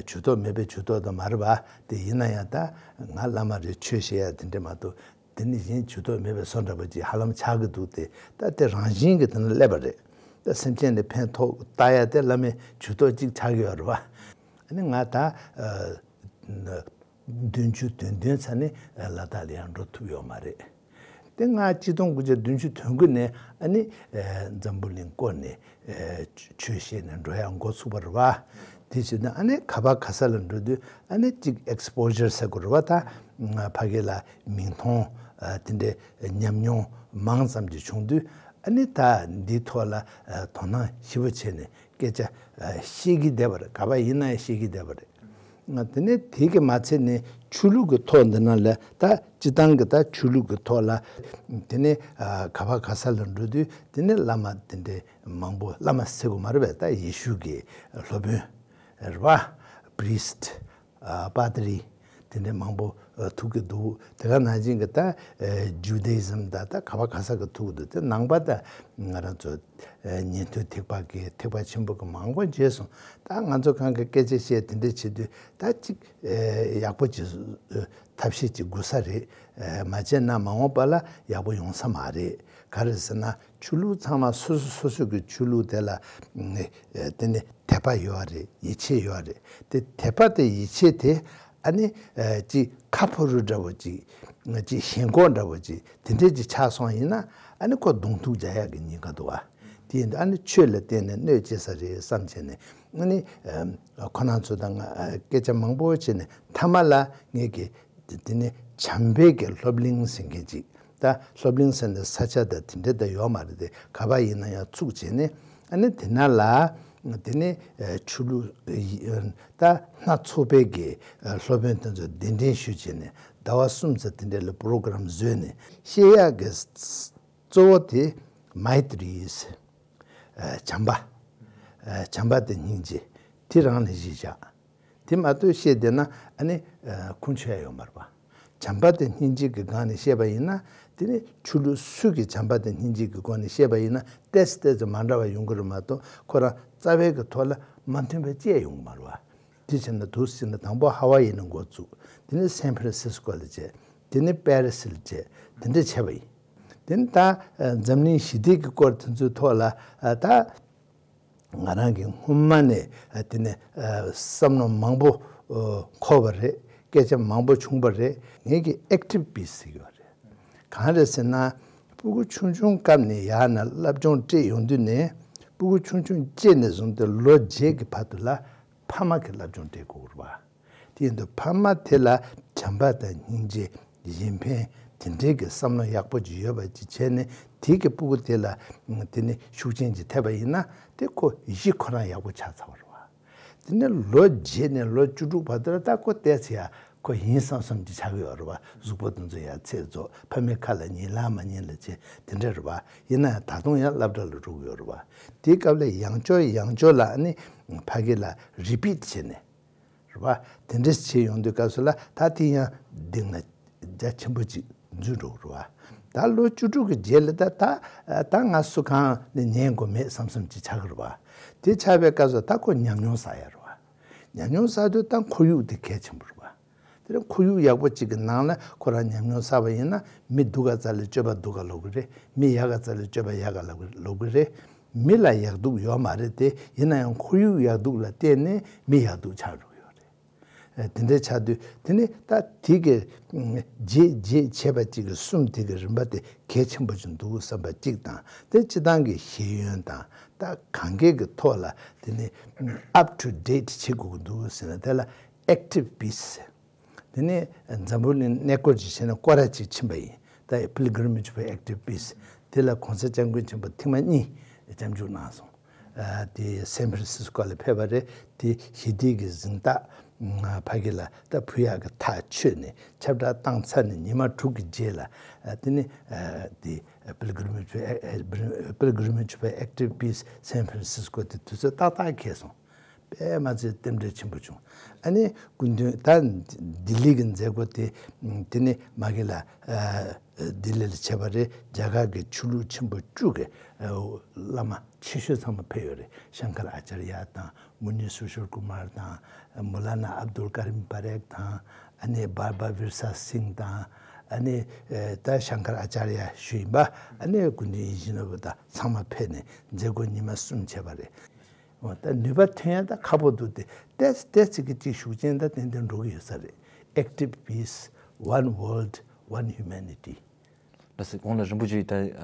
ཇུས་གཏོགས་མེད་པའི་ཇུས་གཏོགས་དང་མ་རེད་པ། དེ་ཡིན་ན་ཡང་ད་ང་བླ་མ་རེད། ཆོས་བཤད་ཡ་དེ་འདྲ་མ་གཏོགས། དེ་ནི་གཞན་ཇུས་གཏོགས་མེད་པའི་བཟོ་འདྲ་པོ་ཅིག་ཧ་ལམ་ཆགས་ཀྱི་འདུག་སྟེ། ད་དེ་རང་བཞིན་གྱིས་དེ་ན་སླེབས་པ་རེད། ད་སེམས་ཅན་ལ་ཕན་ཐོགས་ལྟ་ཡ་དེ་བླ་མའི་ཇུས་གཏོགས་ཅིག་ཆགས་ཀྱི་ཡོད་རེད་པ། ཨ་ནི་ང་ད་བདུན་ཅུ་དོན་བདུན་ཚར་ནས་ལ་དྭགས་ལ་ཡང་འགྲོ་ཐུབ་ཡོད་མ་རེད། དེ་སྔ་ཆིག་སྟོང་དགུ་བརྒྱ་བདུན་ཅུ་དོན་དགུ་ནས་ཨ་ནི་འཛམ་བུ་གླིང་བསྐོར་ནས་ཆོས་བཤད་ནས་འགྲོ་ཡ་འགོ་ཚུགས་པ་རེད་པ། དེ་བྱས་ན་ཨ་ནི་ག་པ་ག་ས་ལ་འགྲོ་དུས་ཨ་ནི་གཅིག་ཨེག་སི་པོ་ཞར་ཟེར་དགོས་རེད་པ། ད་ཕ་གི་ལ་མིག་མཐོང་དེ་འདྲའི་ཉམས་མྱོང་མང་ཙམ་ཅིག་བྱུང་དུས། ཨ་ནི་ད་འདིའི་ཐོག་ལ་དོ་སྣང་ཞེ་པོ་བྱས་ནས་སྐད་ཆ་བཤད་ཀྱི་བསྡད་པ་རེད། ག་པ་ཡིན་ན་ཡང་བཤད་ཀྱི་བསྡད་པ་རེད། དེ་ནས་དེ་གི་མ་ཚད་ནས་ཆོས་ལུགས་ཀྱི་ཐོག་འདི་ན་ལ་ད་སྤྱི་བཏང་གི་ད་ཆོས་ལུགས་ཀྱི་ཐོག་ལ་དེ་ནས་ག་པ་ག་ས་ལ་འགྲོ་དུས་དེ་ནས་བླ་མ་དེ་འདྲའི་མང་པོ། བླ་མ་ཟེར་དགོས་མ་རེད་པས། ད་ཡེ་ཤུ་གི་སློབ་དཔོན་རེད་པ། པྲི་སི་ཊི། པཱ་ཏི་རི། དེ་འདྲའི་མང་པོ་ཨ་ཐུག་གི་འདུག་དེ་ག་ནང་བཞིན་གྱི་ད་ཨ་ཇུ་དེ་ཨི་ཛམ་དང་ད་ག་བ་ག་ས་གི་ཐུག་གི་འདུག་དེ་ནང་པ་ད་ང་རང་ཚོ་ཨ་ཉན་ཐོས་ཐེག་པ་གི་ཐེག་པ་ཆེན་པོ་གི་མང་པོ་མཇལ་སོང་། ད་ང་ཚོ་གང་གི་སྐད་ཆ་བཤད་དེ་འདྲ་བྱེད་དུས་ད་ཅིག་ཨ་ཡག་པོ་ཅིག་ཨ་ཐབས་ཤེས་ཅིག་དགོས་ས་རེད། ཨ་མ་བྱས་ན་མ་འོངས་པ་ལ་ཡག་པོ་ཡོང་ས་མ་རེད། ག་རེ་ཟེར་ན་ཆོས་ལུགས་ཚང་མ་སོ་སོ་སོ་སོ་གི་ཆོས་ལུགས་དེ་ལ་ཨ་དེ་ནི་དད་པ་ཡོད་རེད། ཡིད་ཆེས་ཡོད་རེད། དེ་དད་པ་དེ་ཡིད་ཆེས་དེ་ཨ་ནི་ཨ་ཅིག་ཁ་ཕོ་རུ་འདྲ་བོ་ཅིག་ཅིག་ཞེན་ཁོག་འདྲ་བོ་ཅིག་དེ་འདྲས་ཅིག་ཆགས་སོང་ཡིན་ན་ཨ་ནི་ཁོ་གདོང་ཐུག་རྒྱག་ཡག་གི་ཉེན་ཁ་འདུག་བ། དེ་ཡིན་དུས་ཨ་ནི་ཆོས་ལ་བརྟེན་ནས་གནོད་བྱེད་ས་རེད་བསམ་བྱས་ནས་ཨ་ནི་ཨ་ཁོ་རང་ཚོ་དང་ང་སྐད་ཆ་མང་པོ་བྱས་ནས་མཐའ་མ་ལ་ངས་ཀྱི་དེ་ནི་བྱམས་པའི་གི་སློབ་གླིང་ཟེར་མཁན་ཅིག་ད་སློབ་གླིང་ཟེར་ནས་ས་ཆ་དང་དེ་འདྲ་ད་ཡོད་མ་རེད་དེ། ག་པར་ཡིན་ན་ཡང་ཚུགས་བྱས་ནས་ཨ་ནི་དེ་ན་ལ་དེ་ནི་ཨ་ཆོས་ལུགས་ཨ་ད་སྣ་ཚོགས་པའི་གི་ཨ་སློབ་དཔོན་དེ་ཚོ་གདན་འདྲེན་ཞུས་བྱས་ནས་ཟླ་བ་གསུམ་ཙམ་དེ་འདྲ་ལ་པོ་རོ་གྷ་རམ་བཟོས་ནས་བཤད་ཡག་གི་གཙོ་བོ་དེ་མཱི་ཏྲི་ཨ་བྱམས་པ། ཨ་བྱམས་པ་དང་སྙིང་རྗེ་དེ་རང་ལ་གཞི་བཞག་དེ་མ་གཏོགས་བཤད་བསྡད་ན་ཨ་ནི་ཨ་ཁུངས་འཁྱོལ་ཡ་ཡོད་མ་རེད་པ། བྱམས་པ་དང་སྙིང་རྗེ་གི་སྒང་ནས་བཤད་པ་ཡིན་ན་དེ་ནི་ཆོས་ལུགས་སུ་གི་བྱམས་པ་དང་སྙིང་རྗེ་གི་སྒོ་ནས་བཤད་པ་ཡིན་ན་ཏོག་ཙམ་ཏོག་ཙམ་མ་འདྲ་བ་ཡོང་གི་རེད་མ་གཏོགས་ཁོ་རང་རྩ་བའི་གི་ཐོག་ལ་མ་མཐུན་པ་ཅི་ཡང་ཡོང་གི་མ་རེད་པ། དེ་བྱས་ན་འདུག་ཟེར་ན་དང་པོ་ཧ་ཝ་ཡི་ནས་འགོ་བཙུགས། དེ་ནས་སན་ཧྥ་རན་སིས་ཀོ་ལ་བྱས། དེ་ནས་པེ་རི་སི་ལ་བྱས། དེ་འདྲ་བྱས་པ་ཡིན། དེ་ནས་ད་ཨ་འཛམ་གླིང་ཞི་བདེ་གི་སྐོར་དེ་ཚོའི་ཐོག་ལ་ཨ་ད་ང་རང་གིས་སྔོན་མ་ནས་ཨ་དེ་ནས་ཨ་བསམ་བློ་མང་པོ་ཨ་འཁོར་བ་རེད། སྐད་ཆ་མང་པོ་བྱུང་བ་རེད། ངེད་ཀྱི་ཨེག་ཊིབ་པི་སི་ཟེར་གྱི་ཡོད་རེད། གང་རེད་ཟེར་ན། སྤུ་གུ་ཆུང་ཆུང་སྐབས་ནས་ཡར་ནས་སློབ་སྦྱོང་སྤྲད་ཡོང་དུས་ནས་སྤུ་གུ་ཆུང་ཆུང་སྐྱེས་ནས་བཟུང་སྟེ་ལོ་བརྒྱད་ཀྱི་བར་དུ་ལ་ཕ་མ་གིས་སློབ་སྦྱོང་སྤྲད་དགོས་རེད་པ། དེ་ཡིན་དུས་ཕ་མ་དེ་ལ་བྱམས་པ་དང་སྙིང་རྗེ་གཞན་ཕན་དེ་འདྲའི་གི་བསམ་བློ་ཡག་པོ་ཅིག་ཡོད་པ་ཅིག་བྱས་ནས་དེ་གི་སྤུ་གུ་དེ་ལ་དེ་ནི་ཤུགས་རྐྱེན་ཅིག་ཐེབས་པ་ཡིན་ན་དེ་ཁོ་གཞི་ཁོ་རང་ཡག་པོ་ཆགས་ཚར་བ་རེད་པ། དེ་ནས་ལོ་བརྒྱད་ནས་ལོ་བཅུ་དྲུག་བར་དུ་ལ་ད་ཁོ་བལྟས་ཚེ་ཡ་ཁོ་ཡིན་བསམ་བསམ་གྱི་ཆགས་ཀྱི་ཡོད་རེད་པ། གཟུགས་པོ་དེ་ཚོ་ཡ་ཚད་རྫོགས། ཕ་མའི་ཁ་ལ་ཉན་ལ་མ་ཉན་ལ་བྱས་དེ་འདྲ་རེད་པ། ཡིན་ན་ཡང་ད་དུང་ཡང་སློབ་གྲྭ་ལ་འགྲོ་གི་ཡོད་རེད་པ། དེའི་སྐབས་ལ་ཡང་བསྐྱར་ཡང་བསྐྱར་ལ་ཨ་ནི་ཕ་གི་ལ་རི་པིཊ་བྱས་ནས་རེད་པ། དེ་འདྲ་བྱས་ཡོང་དུས་སྐབས་སུ་ལ་ད་དེ་ཡང་གདེང་ལ་རྒྱ་ཆེན་པོ་ཅིག་འཛུལ་འགྲོ་གི་རེད་པ། ད་ལོ་བཅུ་དྲུག་གི་རྗེས་ལ་ད་ད་ད་ང་སུ་གང་ནས་ཉན་དགོས་མེད་བསམ་བསམ་ཅིག་ཆགས་ཀྱི་རེད་པ། དེ་ཆགས་པའི་སྐབས་སུ་ད་ཁོ་ཉམས་མྱོང་བསགས་ཡ་རེད་པ། ཉམས་མྱོང་བསགས་དུས་ད་ཁོར་ཡུག་དེ་གལ་ཆེན་པོ་རེད་པ། དེ་རིང་ཁོར་ཡུག་ཡག་པོ་གཅིག་གི་ནང་ལ་ཁོ་རང་ཉམས་མྱོང་བསགས་པ་ཡིན་ན་མི་སྡུག་ག་ཙ་ལ་སྤྱོད་པ་སྡུག་ག་ལོག་གི་རེད། མི་ཡག་ག་ཙ་ལ་སྤྱོད་པ་ཡག་ག་ལོག་གི་ལོག་གི་རེད། མི་ལ་ཡག་སྡུག་ཡོད་མ་རེད་དེ། ཡིན་ན་ཡང་ཁོར་ཡུག་ཡག་སྡུག་ལ་བརྟེན་ནས་མི་ཡག་སྡུག་ཆགས་འགྲོ་གི་ཡོད་རེད། ཨ་དེ་འདྲ་ཆགས་དུས་དེ་ནི་ད་དེ་གི་རྗེས་རྗེས་བྱས་པ་གཅིག་གི་གསུམ་དེ་གི་རིམ་པ་དེ་གལ་ཆེན་པོ་ཅིག་འདུག་བསམ་པ་གཅིག་དང་། དེ་སྤྱི་བཏང་གི་ཤེས་ཡོན་དང་ད་གང་གས་ཀྱི་ཐོག་ལ་དེ་ནི་up to date བྱེད་དགོས་ཀྱི་འདུག་ཟེར་ན་དེ་ལ་ཨེག་ཊིབ་པི་སི། དེ་ནས་འཛམ་བུ་གླིང་གནས་སྐོར་ཅིག་བྱས་ནས་སྐོར་ར་ཅིག་ཕྱིན་པ་ཡིན། ད་Pilgrimage for Active Peace དེ་ལ་གོང་ས་སྐྱབས་མགོན་ཆེན་པོ་ཐེངས་མ་གཉིས་སྐྱབས་འཇུག་གནང་སོང་། ཨ་དེ་སན་ཧྥ་རན་སིས་ཀོ་ལ་ཕེབས་པ་རེད། དེ་ཞི་བདེ་གི་གཟེངས་རྟགས་ཕ་གི་ལ་ད་ཕུལ་ཡག་གི་ཐག་ཆོད་ནས་ཁྱབ་བསྒྲགས་བཏང་ཚར་ནས་ཉི་མ་དྲུག་གི་རྗེས་ལ་ཨ་དེ་ནས་ཨ་དེ་Pilgrimage for Ac- Pilgrimage for Active Peace San Francisco དེ་དུས་ཚོད་ཏག་ཏག་འཁེལ་སོང་། དཔེ་མ་ཚད་རྟེན་འབྲེལ་ཆེན་པོ་བྱུང་། ཨ་ནི་སྐུ་མདུན་ད་ལྡི་ལི་གི་མཛད་སྒོ་དེ་དེ་ནི་མ་གི་ལ་ལྡི་ལི་ལ་བྱས་པ་རེད། རྒྱ་གར་གྱི་ཆོས་ལུགས་ཆེན་པོ་བཅུ་གི་བླ་མ་ཆེ་ཤོས་ཚང་མ་ཕེབས་ཡོད་རེད། ཤང་ཀར་ཨ་ཅར་ཡ་དང་མུ་ནི་སུ་ཤིར་ཀུ་མར་དང་མུ་ལ་ན་ཨབ་དུལ་ཀ་རིམ་པ་རེག་དང་ཨ་ནི་བར་བ་བིར་ས་སིང་དང་ཨ་ནི་ད་ཤང་ཀར་ཨ་ཅར་ཡ་ཞུ་ཡིན་པ། ཨ་ནི་སྐུ་མདུན་ཡིད་བཞིན་ནོར་བུ་དང་ཚང་མ་ཕེབས་ནས་མཛད་སྒོ་ཉི་མ་གསུམ་བྱས་པ་རེད། འོ་ད་ནུས་པ་ཐོན་ཡ་ད་ཁག་པོ་འདུག་སྟེ། ཏོག་ཙམ་ཏོག་ཙམ་གྱི་ཅིག་ཤུགས་རྐྱེན་ད་ཏན་ཏན་འགྲོ་གི་ཡོད་ས་རེད། Active Peace, One World, One Humanity། ལགས་སོ། གོང་ལ་རིན་པོ་ཆེ་ཡིས་ད་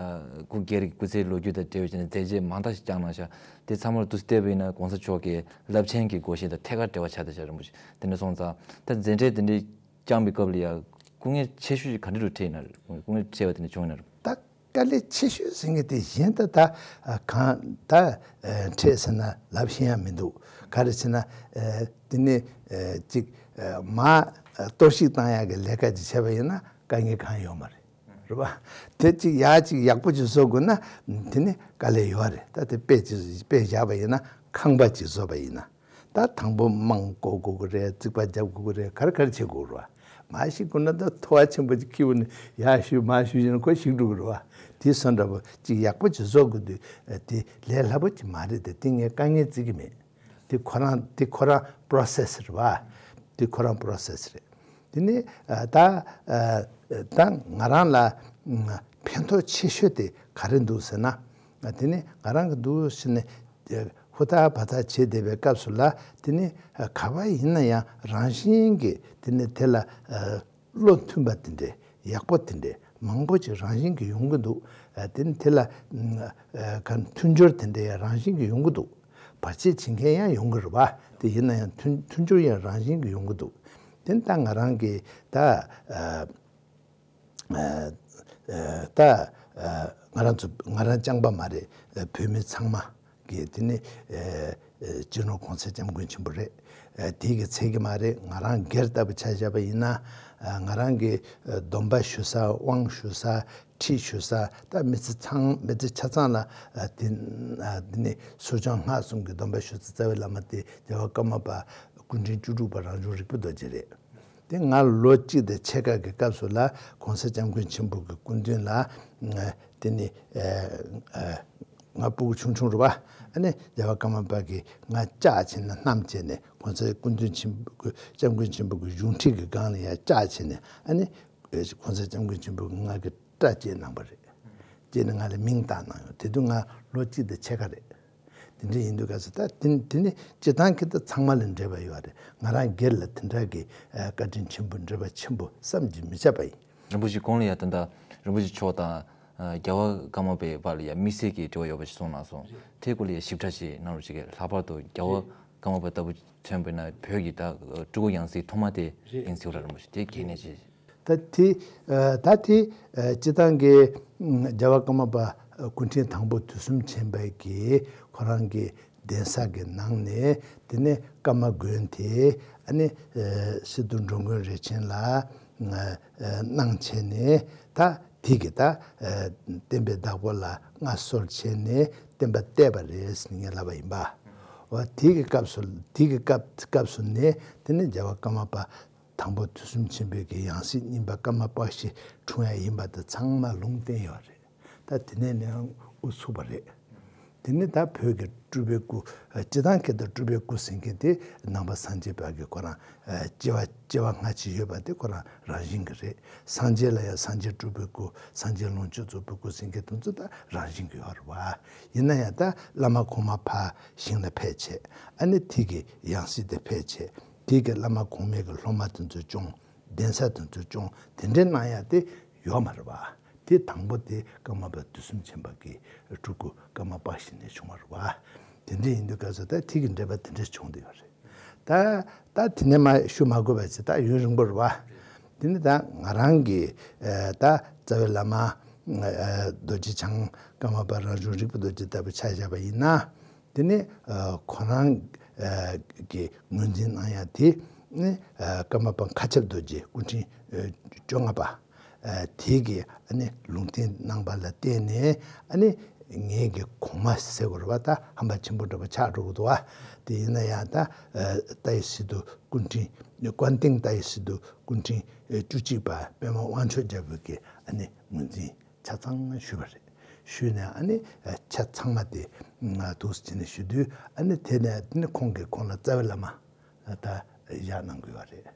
སྐུ་སྒེར་གྱི་སྐུ་ཚེའི་ལོ་རྒྱུས་དང་འབྲེལ་བའི་ཆ་ནས་མཛད་རྗེས་མང་དག་ཞིག་བསྐྱངས་གནང་ཤག་དེ་ཚང་མར་དུ་བལྟས་པ་ཡིན་ན་གོང་ས་མཆོག་གི་རླབས་ཆེན་གྱི་དགོངས་བཞེད་དང་ཐད་ཀར་འབྲེལ་བ་ཆགས་བསྡད་ཤག་རིན་པོ་ཆེ། དེ་འདྲ་སོང་ཙང་ད་མཛད་འཕྲིན་དེ་འདྲའི་བསྐྱངས་པའི་སྐབས་ལ་ཡ་སྐུ་ངལ་ཆེ་ཤོས་ཅིག་ག་འདྲ་རུ་འཕྲད་ཡིན་ན་རེད། སྐུ་ངལ་འཕྲད་པ་དེ་འདྲ་བྱུང་ཡིན་ན་རེད། ད་དཀའ་ལས་ཆེ་ཤོས་ཟེར་མཁན་དེ་གཞན་ད་ད་གང་ད་འཕྲད་ཟེར་ན་ལབ་ཤེས་ཡ་མི་འདུག་ག་རེ་ཟེར་ན་དེ་ནི་ཅིག་མ་གཏོར་བཤིག་བཏང་ཡག་གི་ལས་ཀ་ཅིག་བྱས་པ་ཡིན་ན་དཀའ་ངལ་གང་ཡོད་མ་རེད། རེད་པ། དེ་ཅིག་ཡག་ཅིག་ཡག་པོ་ཅིག་བཟོ་དགོས་ན་དེ་ནི་དཀའ་ལས་ཡོད་རེད། ད་དེ་དཔེ་ཅིག་དཔེ་བཞག་པ་ཡིན་ན་ཁང་པ་ཅིག་བཟོ་བ་ཡིན་ན་ད་དང་པོ་རྨང་བཀོག་དགོས་ཀྱི་རེད། རྩིག་པ་རྒྱབ་དགོས་ཀྱི་རེད། ག་རེ་ག་རེ་བྱེད་དགོས་རེད་པ། མར་ཞིག་དགོས་ན་ད་ཐུ་བ་ཆེན་པོ་ཅིག་ཁྱེར་ནས་ཡར་ཞུ་མར་ཞུ་བྱས་ན་ཁོ་ཞིག་འགྲོ་གི་རེད་བ། དེ་སོང་འདྲ་པོ་ཅིག་ཡག་པོ་ཅིག་བཟོ་དགོས་དུས་དེ་ལས་སླ་པོ་ཅིག་མ་རེད་དེ། དེ་ངས་དཀའ་ངལ་བརྩི་གི་མེད། དེ་ཁོ་རང་དེ་ཁོ་རང་པོ་རོ་སེ་སི་རེད་བ། དེ་ཁོ་རང་པོ་རོ་སེ་སི་རེད། དེ་ནས་ཨ་ད་ཨ་ད་ང་རང་ལ་ཨ་ཕན་ཐོགས་ཆེ་ཤོས་དེ་ག་རེ་འདུག་ཟེར་ན། ཨ་དེ་ནས་ང་རང་གི་འདུག་ཟེར་ནས་ཨ་ཧུར་ཐག་བར་ཐག་བྱེད་བསྡད་པའི་སྐབས་སུ་ལ། དེ་ནས་ཨ་ག་པར་ཡིན་ན་ཡང་རང་བཞིན་གྱིས་དེ་ནས་དེ་ལ་ཨ་བློ་མཐུན་པ་དེ་འདྲས་ཡག་པོ་དེ་འདྲས་མང་པོ་ཅིག་རང་བཞིན་གྱིས་ཡོང་གི་འདུག་ཨ་དེ་ནས་དེ་ལ་ཨ་ག་མཐུན་སྦྱོར་དེ་འདྲས་ཡང་རང་བཞིན་གྱིས་ཡོང་གི་འདུག་བར་ཆད་བྱེད་མཁན་ཡང་ཡོང་གི་རེད་བ། དེ་ཡིན་ན་ཡང་མཐུན་མཐུན་སྦྱོར་ཡང་རང་བཞིན་གྱིས་ཡོང་གི་འདུག་དེ་ནས་ད་ང་རང་གིས་ད་ཨ་ཨ་ད་ཨ་ང་རང་ཚོ་ང་རང་རྐྱང་པ་མ་རེད། ཨ་བོད་མི་ཚང་མ་གི་དེ་ནི་ཨ་ཨ་སྤྱི་ནོར་གོང་ས་སྐྱབས་མགོན་ཆེན་པོ་རེད། ཨ་དེ་གི་ཚད་ཀྱི་མ་རེད། ང་རང་སྒེར་ལྟ་བུ་ཆ་བཞག་པ་ཡིན་ན། ཨ་ང་རང་གི་ཨ་སྡོམ་པ་ཞུ་ས། དབང་ཞུ་ས། ཁྲིད་ཞུ་ས། ད་མི་ཚེ་ཚང་མི་ཚེ་ཆ་ཚང་ལ་ཨ་དེ་ཨ་དེ་ནི་སྲོལ་རྒྱུན་སྔགས་གསུམ་གྱི་སྡོམ་པ་ཞུ་ས་རྩ་བའི་བླ་མ་དེ་རྒྱལ་བ་ཀརྨ་པ་སྐུ་ཕྲེང་བཅུ་དྲུག་པ་རང་བྱུང་རིག་པའི་རྡོ་རྗེ་རེད། དེ་ང་ལོ་གཅིག་དང་ཕྱེད་ཀ་གི་སྐབས་སུ་ལ་གོང་ས་སྐྱབས་མགོན་ཆེན་པོ་གི་སྐུ་མདུན་ལ་ཨ་དེ་ནི་ཨ་ཨ་ང་སྤུ་གུ་ཆུང་ཆུང་རེད་བ། ཨ་ནི་རྒྱལ་བ་ཀརྨ་པ་གིས་ང་ལྕག་བྱས་ནས་བསྣམས་བྱས་ནས་གོང་ས་སྐུ་མདུན་ཆེན་པོ་སྐྱབས་མགོན་ཆེན་པོ་གི་གཞུང་ཁྲི་གི་སྒང་ལ་ཡར་ལྕག་བྱས་ནས། ཨ་ནི་གོང་ས་སྐྱབས་མགོན་ཆེན་པོ་གིས་ང་གི་སྐྲ་བཅད་གནང་བ་རེད། བཅད་ནས་ང་ལ་མིང་བཏགས་གནང་ཡོད། དེ་དུས་ང་ལོ་གཅིག་དང་ཕྱེད་ཀ་རེད། དེ་འདྲ་ཡིན་དུས་ག་ཚོད་ད་དེ་དེ་ནི་སྤྱི་བཏང་གི་ད་ཚང་མ་ལ་འབྲེལ་བ་ཡོད་རེད། ང་རང་སྒེར་ལ་དེ་འདྲ་གི་ཨ་བཀའ་དྲིན་ཆེན་པོ་འབྲེལ་བ་ཆེན་པོ་བསམ་གྱིས་མི་ཁྱབ་པ་ཡིན། རིན་པོ་ཆེ་གོང་ལ་ཡ་ད་ལྟ་རིན་པོ་ཆེ་མཆོག་དང་ཨ་རྒྱལ་བ་ཀརྨ་པའི་བར་ལ་ཡ་དམིགས་བསལ་གྱི་འབྲེལ་བ་ཡོད་པ་ཞིག་གསུངས་གནང་སོང་། དེའི་སྐོར་ལ་ཡ་ཞིབ་ཕྲ་ཞིག་གནང་རོགས་ཞུ་གི། ལྷག་པར་དུ་རྒྱལ་བ་ཀརྨ་པ་ལྟ་བུ་མཚོན་པ་ཡིན་ན་བོད་ཀྱི་ད་སྤྲུལ་སྐུ་ཡང་སྲིད་ཐོག་མ་དེ་ཡིན་ཟེར་བ་རེད་མོ། ཞིག་དེ་གལ་གནད་ཆེ། ད་དེ་ཨ་ད་དེ་ཨ་སྤྱི་བཏང་གི་ཨ་རྒྱལ་བ་ཀརྨ་པ་སྐུ་ཕྲེང་དང་པོ་དུས་གསུམ་མཁྱེན་པ་གིས་ཁོ་རང་གི་གདན་ས་གི་ནང་ནས་དེ་ནས་ཀརྨ་དགོན་དེ་ཨ་ནི་ཨ་སི་ཏུ་འགྲོ་མགོན་རིན་ཆེན་ལ་ཨ་ཨ་གནང་བྱས་ནས། ད་དེ་གི་ད་ཨ་བསྟན་པའི་བདག་པོ་ལ་མངའ་གསོལ་བྱས་ནས་བསྟན་པ་གཏད་པ་རེད་ཟེར་ནས་ངས་ལབ་པ་ཡིན་པ། འོ་དེ་གི་སྐབས་སུ་དེ་གི་སྐབས་སྐབས་སུ་ནས་དེ་ནས་རྒྱལ་བ་ཀརྨ་པ་དང་པོ་དུས་གསུམ་མཁྱེན་པའི་གི་ཡང་སྲིད་གཉིས་པ་ཀརྨ་པ་ཞིག་འཁྲུངས་ཡ་ཡིན་པ་དེ་ཚང་མ་ལུང་བསྟན་ཡོད་རེད། ད་དེ་ནས་ནས་དབུ་ཚུགས་པ་རེད། དེ་ནས་ད་བོད་ཀྱི་སྤྲུལ་པའི་སྐུ། ཨ་སྤྱི་བཏང་གི་ད་སྤྲུལ་པའི་སྐུ་ཟེར་མཁན་དེ་ནང་པ་སངས་རྒྱས་པ་གི་ཁོ་རང་ཨ་སྐྱེ་བ་སྐྱེ་བ་སྔ་ཕྱི་ཡོད་པ་དེ་ཁོ་རང་རང་བཞིན་གྱི་རེད། སངས་རྒྱས་ལ་ཡང་སངས་རྒྱས་སྤྲུལ་པའི་སྐུ། སངས་རྒྱས་ལོངས་སྤྱོད་རྫོགས་པའི་སྐུ་ཟེར་མཁན་དེ་ཚོ་ད་རང་བཞིན་གྱི་ཡོད་རེད་བ། ཡིན་ན་ཡང་ད་བླ་མ་གོང་མ་ཕར་ཞིང་ལ་ཕེབས་བྱས། ཨ་ནི་དེ་གི་ཡང་སྲིད་དེ་ཕེབས་བྱས། དེ་གི་བླ་མ་གོང་མའི་གི་སློབ་མ་དེ་ཚོ་སྐྱོང་། གདན་ས་དེ་ཚོ་སྐྱོང་། དེ་འདྲའི་གནང་ཡ་དེ་ཡོད་མ་རེད་བ། དེ་དང་པོ་དེ་ཀརྨ་པ་དུས་གསུམ་མཁྱེན་པ་གི་སྤྲུལ་སྐུ་ཀརྨ་པ་ཞིག་ནས་བྱུང་བ་རེད་བ། དེ་འདྲ་ཡིན་དུས་ག་ཚོད་ད་དེ་གི་འབྲེལ་བ་དེ་འདྲ་བྱུང་བསྡད་ཡོད་རེད། ད་ད་དེ་ནས་མ་ཞུ་མ་དགོས་པ་བྱས། ད་ཡུན་རིང་པོ་རེད་བ། དེ་ནས་ད་ང་རང་གི་ཨ་ད་རྩ་བའི་བླ་མ་ཨ་རྡོ་རྗེ་འཆང་ཀརྨ་པ་རང་བྱུང་རིག་པའི་རྡོ་རྗེ་ལྟ་བུ་ཆ་བཞག་པ་ཡིན་ན། དེ་ནས་ཨ་ཁོ་རང་ཨ་གི་ངོས་འཛིན་གནང་ཡ་དེ་ནི་ཨ་ཀརྨ་པ་མཁའ་ཁྱབ་རྡོ་རྗེ་སྐུ་ཕྲེང་ཨ་བཅོ་ལྔ་པ། ཨ་དེ་གིས་ཨ་ནི་ལུང་བསྟན་གནང་བ་ལ་བརྟེན་ནས། ཨ་ནི་ངེད་ཀྱི་གོང་མ་ཟེར་དགོས་རེད་བ། ད་ཧམ་པ་ཆེན་པོ་འདྲ་པོ་ཆགས་འགྲོ་གི་འདུག་བ། དེ་ཡིན་ན་ཡང་ད་ཨ་ཏཱའི་སི་ཏུ་སྐུ་ཕྲེང་། ཀོན་ཏིང་ཏཱའི་སི་ཏུ་སྐུ་ཕྲེང་བཅུ་གཅིག་པ་པདྨ་དབང་ཕྱུག་རྒྱལ་པོ་གིས་ཨ་ནི་ངོས་འཛིན་ཆ་ཚང་ཞུས་པ་རེད། ཞུས་ནས་ཨ་ནི་ཨ་ཆ་ཚང་མ་དེ་ང་འདུག་སེ་བྱས་ནས་ཞུ་དུས། ཨ་ནི་དེ་ནས་དེ་ནི་ཁོང་གིས་ཁོང་ལ་རྩ་བའི་བླ་མ་ད་བཞག་གནང་དགོས་པ་རེད།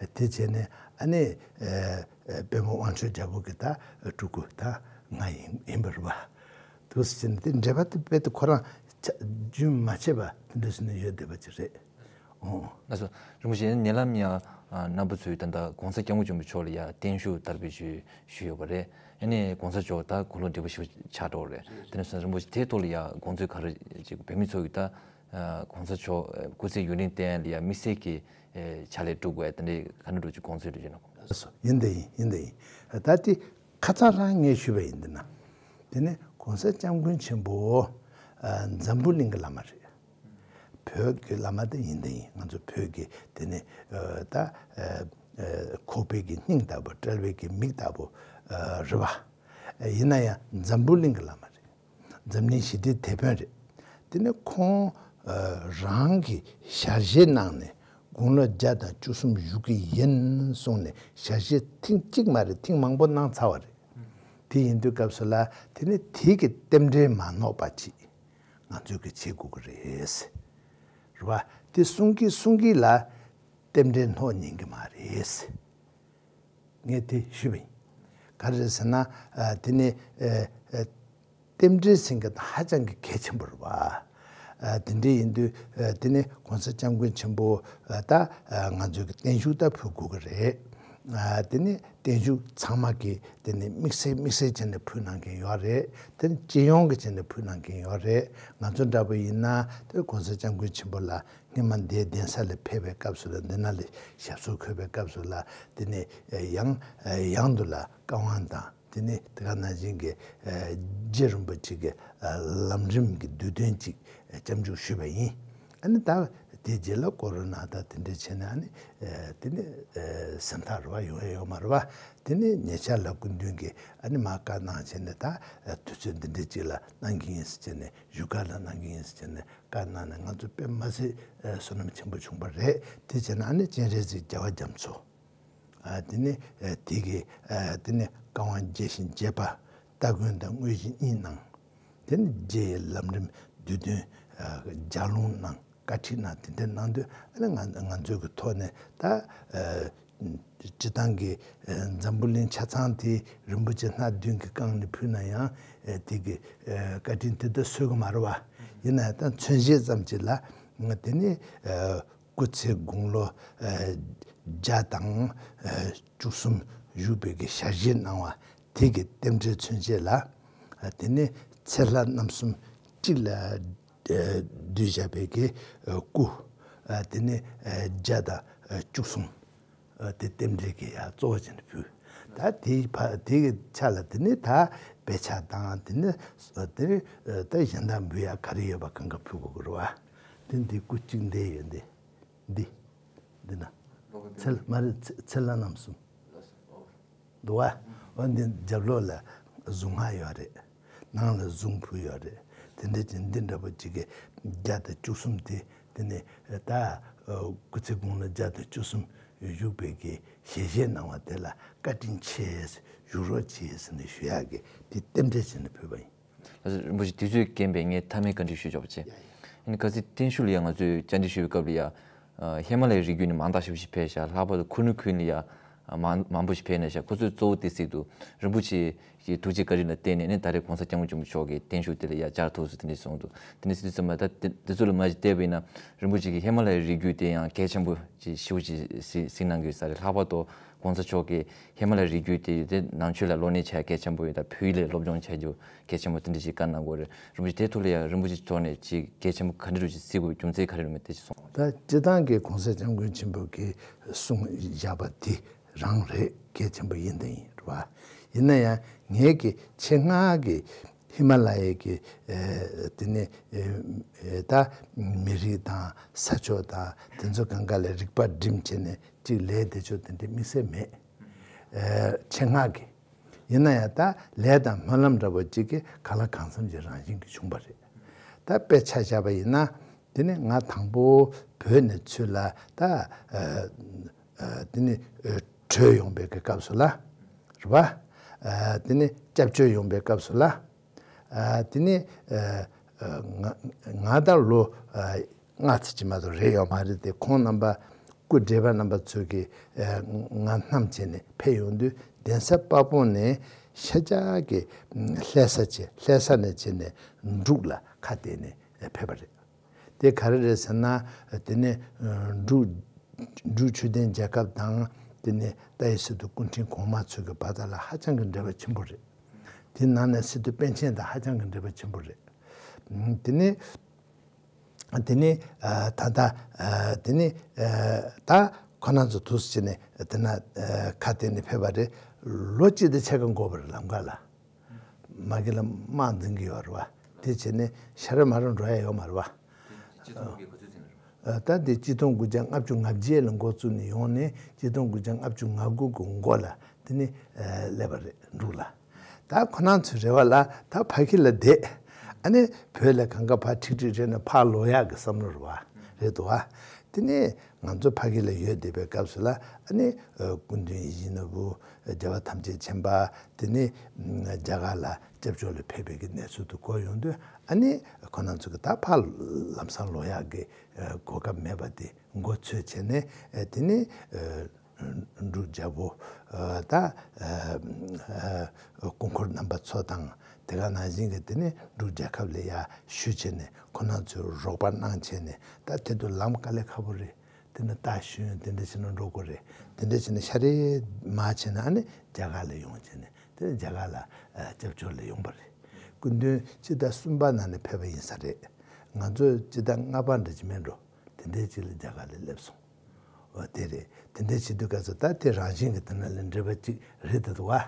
དེ་བྱས་ནས་ཨ་ནི་ཨ་ཨ་པདྨ་དབང་ཕྱུག་རྒྱལ་པོ་གི་ད་སྤྲུལ་སྐུ་ད་ང་ཡིན་ཡིན་པ་རེད་བ། འདུག་སེ་བྱས་ནས་དེ་འབྲེལ་བ་དེ་རྦད་དེ་ཁོ་རང་ཆ་རྒྱུན་མ་ཆད་པ་དེ་འདྲ་བྱས་ནས་ཡོད་བསྡད་པ་ཅིག་རེད། ཨོ། ལགས་སོ། རིན་པོ་ཆེ། ཉེ་ལམ་ཡང་ཨ་རྣམ་པ་ཚོས་ད་ལྟ་གོང་ས་སྐྱབས་མགོན་ཆེན་པོ་མཆོག་ལ་ཡང་བརྟན་བཞུགས་དར་སྤེལ་ཞུས་ཞུས་ཡོད་པ་རེད། ཨ་ནི་གོང་ས་མཆོག་ད་དགུང་ལོ་བགྲེས་པོ་ཞིག་ཆགས་འགྲོ་བ་རེད། དེ་ནས་རིན་པོ་ཆེ་དེའི་ཐོག་ལ་ཡང་དགོངས་ཚུལ་ག་རེ་ཅིག་བོད་མི་ཚོ་གིས་ད་ཨ་གོང་ས་མཆོག་སྐུ་ཚེ་ཡུན་རིང་བརྟན་ལ་ཡང་དམིགས་བསལ་གྱི་ཨེ་ཕྱག་ལས་སྒྲུབ་དགོས་དེ་འདྲའི་ག་འདྲ་འདྲ་ཅིག་དགོངས་ཚུལ་འདྲ་ཅིག་གནང་གོ། ལགས་སོ། ཡིན་དེ་ཡིན། ཡིན་དེ་ཡིན། ད་དེ་ཁ་སང་རང་ངས་ཞུས་པ་ཡིན། འདི་ན་དེ་ནས་གོང་ས་སྐྱབས་མགོན་ཆེན་པོ་ཨ་འཛམ་བུ་གླིང་གི་བླ་མ་རེད། བོད་ཀྱི་བླ་མ་དེ་ཡིན་དེ་ཡིན། ང་ཚོ་བོད་ཀྱི་དེ་ནི་ཨ་ད་ཨ་ཨ་ཁོག་པའི་གི་སྙིང་ལྟ་བུ། དཔྲལ་བའི་གི་མིག་ལྟ་བུ་ཨ་རེད་བ། ཨ་ཡིན་ན་ཡང་འཛམ་བུ་གླིང་གི་བླ་མ་རེད། འཛམ་གླིང་ཞི་བདེའི་དེད་དཔོན་རེད། དེ་ནི་ཁོང་ཨ་རང་གི་ཞལ་བཞེས་གནང་ནས་ དགུང་ལོ་བརྒྱ་དང་བཅུ་གསུམ་བཞུགས་ཀྱི་ཡིན་གསུངས་ནས་ཞལ་བཞེས་ཐེངས་གཅིག་མ་རེད། ཐེངས་མང་པོ་གནང་ཚར་བ་རེད། དེ་ཡིན་དུས་སྐབས་སུ་ལ་དེ་ནི་དེ་གི་རྟེན་འབྲེལ་མ་ནོར་བ་ཅིག་ང་ཚོས་གི་བྱེད་དགོས་ཀྱི་རེད། རེད་བ། དེ་གསུང་གི་གསུང་གི་ལ་རྟེན་འབྲེལ་ནོར་ཉན་གི་མ་རེད། ངས་དེ་ཞུས་པ་ཡིན། ག་རེ་རེད་ཟེར་ན། ཨ། དེ་ནི། ཨ། ཨ། རྟེན་འབྲེལ་ཟེར་མཁན་དེ་ཧ་ཅང་གི་གལ་ཆེན་པོ་རེད་བ། ཨ། དེ་འདྲ་ཡིན་དུས། ཨ། དེ་ནི་གོང་ས་སྐྱབས་མགོན་ཆེན་པོ། ཨ། ད། ཨ། ང་ཚོའི་གི་བརྟན་བཞུགས་ད་ཕུལ་དགོས་ཀྱི་རེད། ཨ། དེ་ནི་བརྟན་བཞུགས་ཚང་མ་གི་དེ་ནི་དམིགས་བསལ་དམིགས་བསལ་བྱས་ནས་ཕུལ་གནང་མཁན་ཡོད་རེད། དེ་ནི་སྤྱི་ཡོངས་ཀྱི་བྱས་ནས་ཕུལ་གནང་མཁན་ཡོད་རེད། ང་ཚོ་འདྲ་པོ་ཡིན་ན་དེ་གོང་ས་སྐྱབས་མགོན་ཆེན་པོ་ལ། སྔོན་མ་འདིའི་གདན་ས་ལ་ཕེབས་པའི་སྐབས་སུ་ལ། འདི་ན་ལ་ཞབས་སོར་འཁོད་པའི་སྐབས་སུ་ལ། དེ་ནས་ཡང་ཡང་དུ་ལ་བཀའ་དབང་དང་། དེ་ནས་དེ་ག་ནང་བཞིན་གྱི། ཨ། རྗེ་རིན་པོ་ཆེ་གི། ཨ། ལམ་རིམ་གྱི་བསྡུས་དོན་ཅིག་སྐྱབས་འཇུག་ཞུས་པ་ཡིན། ཨ་ནི་ད་དེ་རྗེས་ལ་ཀོ་རོ་ན་དང་དེ་འདྲ་བྱས་ནས། ཨ་ནི། ཨ། དེ་ནས། ཨ། སེམས་ཐག་རེ་བ་ཡོང་ཡ་ཡོད་མ་རེད་བ། དེ་ནས་ཉེ་ཆར་ལ་སྐུ་མདུན་གྱིས་ཨ་ནི་མར་བཀའ་གནང་བྱས་ནས། ད། ཨ། དུས་ཚོད་འདི་འདྲ་ཅིག་ལ་གནང་གི་ཡིན་ཟེར་བྱས་ནས། བཞུགས་སྒར་ལ་གནང་གི་ཡིན་ཟེར་བྱས་ནས། བཀའ་གནང་ནས་ང་ཚོ་དཔེ་མ་སྲིད། ཨ། བསོད་ནམས་ཆེན་པོ་བྱུང་བ་རེད། དེ་བྱས་ན་ཨ་ནི་སྤྱན་རས་གཟིགས་རྒྱལ་བ་རྒྱ་མཚོ། ཨ། དེ་ནི། ཨ། དེ་གི། ཨ། དེ་ནི་བཀའ་དབང་རྒྱས་ཤིང་རྒྱས་པ་སྟ་གོན་དང་དངོས་གཞི་གཉིས་གནང་། དེ་ནི་རྗེ་ཡི་ལམ་རིམ་བསྡུས་དོན། ཨ། ལྗགས་ལུང་གནང་། བཀའ་ཁྲིད་གནང་། དེ་འདྲ་གནང་དུས་ཨ་ནི་ང་ང་ཚོའི་གི་ཐོག་ནས་ད། ཨ། སྤྱིར་བཏང་གི། ཨ། འཛམ་བུ་གླིང་ཆ་ཚང་དེ་རིན་པོ་ཆེ་སྣ་བདུན་གྱིས་བཀང་ནས་ཕུལ་ན་ཡང་། ཨ། དེ་གི། ཨ། བཀའ་དྲིན་དེ་ལྟར་གསོ་གི་མ་རེད་བ། ཡིན་ན་ཡང་ད་མཚོན་བྱེད་ཙམ་ཅིག་ལ། དེ་ནི། ཨ། སྐུ་ཚེ་དགུང་ལོ། ཨ། བརྒྱ་དང་། ཨ། བཅུ་གསུམ་བཞུགས་པའི་གི་ཞལ་བཞེས་གནང་བ་དེ་གི་རྟེན་འབྲེལ་མཚོན་བྱེད་ལ། ཨ། དེ་ནི་ཚེ་ལྷ་རྣམ་གསུམ་གཅིག་ལ། ཨ། བསྡུས་བཞག་པའི་གི། ཨ། སྐུ། ཨ། དེ་ནི། ཨ། བརྒྱ་དང་། ཨ། བཅུ་གསུམ། ཨ། དེ་རྟེན་འབྲེལ་གྱི་ཡ་གཙོ་བོ་བྱས་ནས་ཕུལ། ད་དེའི་ཕ་དེ་གི་ཆ་ལ་དེ་ནི་ད་དཔེ་ཆ་དང་། དེ་ནི་དེ་ད་གཞན་དག་འབུལ་ཡ་ག་རེ་ཡོད་པ་གང་ག་ཕུལ་དགོས་ཀྱི་རེད་བ། དེ་འདི་སྐུ་གཅིག་འདི་ཡོད། འདི་འདི་འདི་ན་ཚེ་ལྷ། མ་རེད། ཚེ་ཚེ་ལྷ་རྣམ་གསུམ་འདུག་བ། འོ་འདི་རྒྱབ་ལོགས་ལ་གཟུངས་སྔགས་ཡོད་རེད། ནང་ལ་གཟུངས་ཕུལ་ཡོད་རེད། དེ་འདྲ་ཅིག་འདི་འདྲ་པོ་ཅིག་གི་བརྒྱ་དང་བཅུ་གསུམ་དེ། དེ་ནས་ད། ཨ། སྐུ་ཚེ་དགུང་ལོ་བརྒྱ་དང་བཅུ་གསུམ་བཞུགས་པའི་གི་ཞལ་བཞེས་གནང་བ་དེ་ལ་བཀའ་དྲིན་ཆེ། བཞུགས་རོགས་གྱིས་ཟེར་ནས་ཞུ་ཡག་གི་དེ་རྟེན་འབྲེལ་བྱས་ནས་ཕུལ་བ་ཡིན། ལགས་སོ། རིན་པོ་ཆེ། དུས་ཚོད་རྐྱེན་པས་ངས་མཐའ་མའི་བཀའ་འདྲི་ཞུས་ཆོག་པ་བྱེད། ཡ་ཡ། ཨ་ནི་ཁ་སང་བརྟན་བཞུགས་ལ་ཡ་ང་ཚོས་བཅར་འདྲི་ཞུ་བའི་སྐབས་ལ་ཡ། ཨ། ཧི་མ་ལ་ཡའི་རི་རྒྱུད་ནས་མང་དག་ཞེ་པོ་ཅིག་ཕེབས་ཤག་ལྷག་པར་དུ་ཁུ་ནུ་ཁུལ་ནས་ཡ། ཨ། མང་མང་པོ་ཞིག་ཕེབས་ནས་ཤག་ཁོ་ཚོས་གཙོ་བོ་དེ་གཟིགས་འདུག་རིན་པོ་ཆེ་གི་ཐུགས་རྗེ་བཀའ་དྲིན་ལ་བརྟེན་ནས་ནི་ད་རེས་༸གོང་ས་༸སྐྱབས་མགོན་ཆེན་པོ་མཆོག་གི་བརྟན་བཞུགས་དེ་ལ་ཡ་བཅར་ཐུབ་སོང་། དེ་འདྲ་གསུངས་འདུག་དེ་འདྲ་ཟེར་དུས་ཙམ་པ་ད་དེ་དེ་ཚོ་ལ་མ་གཞི་བལྟས་པ་ཡིན་ན་རིན་པོ་ཆེ་གིས་ཧི་མ་ལ་ཡའི་རི་རྒྱུད་དེ་ཡང་གལ་ཆེན་པོ་ཅིག་ཞེ་པོ་ཅིག་གཟིགས་གཟིགས་གནང་གི་ཡོད་ས་རེད། ལྷག་པར་དུ་༸གོང་ས་མཆོག་གིས་ཧི་མ་ལ་ཡའི་རི་རྒྱུད་དེ་དེ་ནང་ཆོས་ལ་གློག་བརྙན་ཆགས་གལ་ཆེན་པོ་ཡོད། ད་བོད་ཡིག་ལ་སློབ་སྦྱོང་བྱ་རྒྱུ་གལ་ཆེན་པོ་དེ་འདྲ་ཞིག་བཀའ་གནང་གི་ཡོད་རེད། རིན་པོ་ཆེ་དེ་ཐོག་ལ་ཡང་རིན་པོ་ཆེ་ཐོག་ནས་ཅིག་གལ་ཆེན་པོ་ག་འདྲ་ཅིག་གཟིགས་དགོས། རྒྱུ་མཚན་ག་རེ་རེད་མེད་དེ་ཅིག་གསུངས། ད་སྤྱིར་བཏང་གི་༸གོང་ས་༸སྐྱབས་མགོན་ཆེན་པོ་གིས་གསུངས་བཞག་པ་དེ་རང་རེད། གལ་ཆེན་པོ་ཡིན་དང་ཡིན་རེད་བ། ཡིན་ན་ཡང་ངས་ཀྱི་ཆེད་མངགས་ཀྱི་ཧི་མ་ལ་ཡའི་གི། ཨེ། དེ་ནས། ཨེ། ཨེ། ད་མི་རིགས་དང་ས་ཕྱོགས་དང་དེ་ཚོ་གང་ག་ལ་རིག་པ་སྒྲིམ་བྱས་ནས་ཅིག་ལས་དེ་ཚོ་དེ་འདྲ་དམིགས་བསལ་མེད། ཨེ། ཆེད་མངགས་ཀྱི། ཡིན་ན་ཡང་ད་ལས་དང་སྨོན་ལམ་འདྲ་པོ་ཅིག་གིས་གང་ལ་གང་འཚམ་གྱི་རང་བཞིན་གྱིས་བྱུང་བ་རེད། ད་དཔེ་ཆ་བཞག་པ་ཡིན་ན། དེ་ནས་ང་དང་པོ་བོད་ནས་ཚུར་ལ་ད། ཨ། ཨ། དེ་ནས། ཨ། བྲོས་ཡོང་བའི་གི་སྐབས་སུ་ལ། རེད་བ། ཨ། དེ་ནས་སྐྱབས་བཅོལ་ཡོང་བའི་སྐབས་སུ་ལ། ཨ། དེ་ནས། ཨ། ཨ། ང་ང་ད་ལོ། ཨ། ལྔ་ཙམ་ཅིག་མ་གཏོགས་རེད་ཡོད་མ་རེད་དེ། ཁོང་རྣམ་པ་སྐུ་བགྲེས་པ་རྣམ་པ་ཚོས་ཀྱི། ཨ། ང་བསྣམས་བྱས་ནས་ཕེབས་ཡོང་དུས། གདན་ས་དཔའ་བོ་ནས་ཤར་རྒྱག་གི་ལྷ་ས་བྱས། ལྷ་ས་ནས་བྱས་ནས་འབྲུག་ལ་ཁ་གཏད་ནས་ཕེབས་པ་རེད། དེ་ག་རེ་རེད་ཟེར་ན། དེ་ནས་འབྲུག་འབྲུག་ཆོས་ལྡན་རྒྱལ་ཁབ་དང་། དེ་ནས་ཏཱའི་སི་ཏུ་སྐུ་ཕྲེང་གོང་མ་ཚོའི་གི་བར་ཐག་ལ་ཧ་ཅང་གི་འབྲེལ་བ་ཆེན་པོ་རེད། དེ་ནང་ནས་སི་ཏུ་པཎ་ཆེན་དང་ཧ་ཅང་གི་འབྲེལ་བ་ཆེན་པོ་རེད། དེ་ནས། དེ་ནས། ཨ། ད་ལྟ། ཨ། དེ་ནས། ཨ། ད་ཁོ་རང་ཚོ་འདུག་སེ་བྱས་ནས་དེ་ན། ཨ། ཁ་གཏད་ནས་ཕེབས་པ་རེད། ལོ་གཅིག་དང་ཕྱེད་ཀ་འགོར་བ་རེད། ལམ་ཁ་ལ། མ་གི་ལ་དམག་འཛིང་གི་ཡོད་རེད་བ། དེ་བྱས་ནས་ཤ་ར་མ་ར་འགྲོ་ཡ་ཡོད་མ་རེད་བ། དེ་གཅིག་སྟོང་དགུ་བརྒྱ་ག་ཚོད་ཟིན་རེད། ཨ། ད་དེ་གཅིག་སྟོང་དགུ་བརྒྱ་ལྔ་བཅུ་ང་བརྒྱད་ལ་འགོ་བཙུགས་ནས་ཡོང་ནས་གཅིག་སྟོང་དགུ་བརྒྱ་ལྔ་བཅུ་ང་དགུ་གི་འགོ་ལ་དེ་ནས། ཨ། སླེབས་པ་རེད། འབྲུག་ལ། ད་ཁོ་རང་ཚོའི་རེ་བ་ལ་ད་ཕ་གི་ལ་བསྡད། ཨ་ནི་བོད་ལ་གང་ག་ཕར་ཁྲིག་ཁྲིག་རེད་ནས་ཕར་ལོག་ཡག་གི་བསམ་བློ་རེད་བ། རེད་འདུག་བ། དེ་ནས་ང་ཚོ་ཕ་གི་ལ་ཡོད་བསྡད་པའི་སྐབས་སུ་ལ་ཨ་ནི་སྐུ་མདུན་ཡིད་བཞིན་ནོར་བུ། རྒྱལ་བ་ཐམས་ཅད་མཁྱེན་པ། དེ་ནས་རྒྱ་གར་ལ་སྐྱབས་བཅོལ་ལ་ཕེབས་པའི་གི་གནས་ཚུལ་དུ་གོ་ཡོང་དུས། ཨ་ནི་ཁོ་རང་ཚོ་གི་ད་ཕར་ལམ་སང་ལོག་ཡག་གི་གོ་སྐབས་མེད་པ་དེ་མགོ་ཚོས་བྱས་ནས། དེ་ནས་འབྲུག་རྒྱལ་པོ་ད་སྐུ་འཁོར་རྣམ་པ་ཚོ་དང་། དེ་ག་ནང་བཞིན་གྱི་དེ་ནས་འབྲུག་རྒྱལ་ཁབ་ལ་ཡར་ཞུ་བྱས་ནས་ཁོ་རང་ཚོས་རོགས་པ་གནང་བྱས་ནས། ད་དེ་དུས་ལམ་དཀའ་ལས་ཁག་པོ་རེད། དེ་ནས་རྟ་ཞོན་དེ་འདྲ་བྱས་ནས་འགྲོ་དགོས་རེད། དེ་འདྲ་བྱས་ནས་ཤ་རེ་མར་བྱས་ནས་ཨ་ནི་རྒྱ་གར་ལ་ཡོང་བྱས་ནས། དེ་ནས་རྒྱ་གར་ལ་སྐྱབས་བཅོལ་ལ་ཡོང་པ་རེད། སྐུ་མདུན་སྤྱི་ཟླ་གསུམ་པ་ནང་ནས་ཕེབས་པ་ཡིན་ས་རེད། ང་ཚོ་སྤྱི་ཟླ་ལྔ་པ་འདྲ་ཅིག་མེད་འགྲོ། དེ་འདྲའི་ཅིག་ལ་རྒྱ་གར་ལ་སླེབས་སོང་། འོ་དེ་རེད། དེ་འདྲ་བྱེད་དུས་སྐབས་སུ་ད་དེ་རང་བཞིན་གྱི་དེ་ན་ལ་འབྲེལ་བ་ཅིག་རེད་འདུག་བ།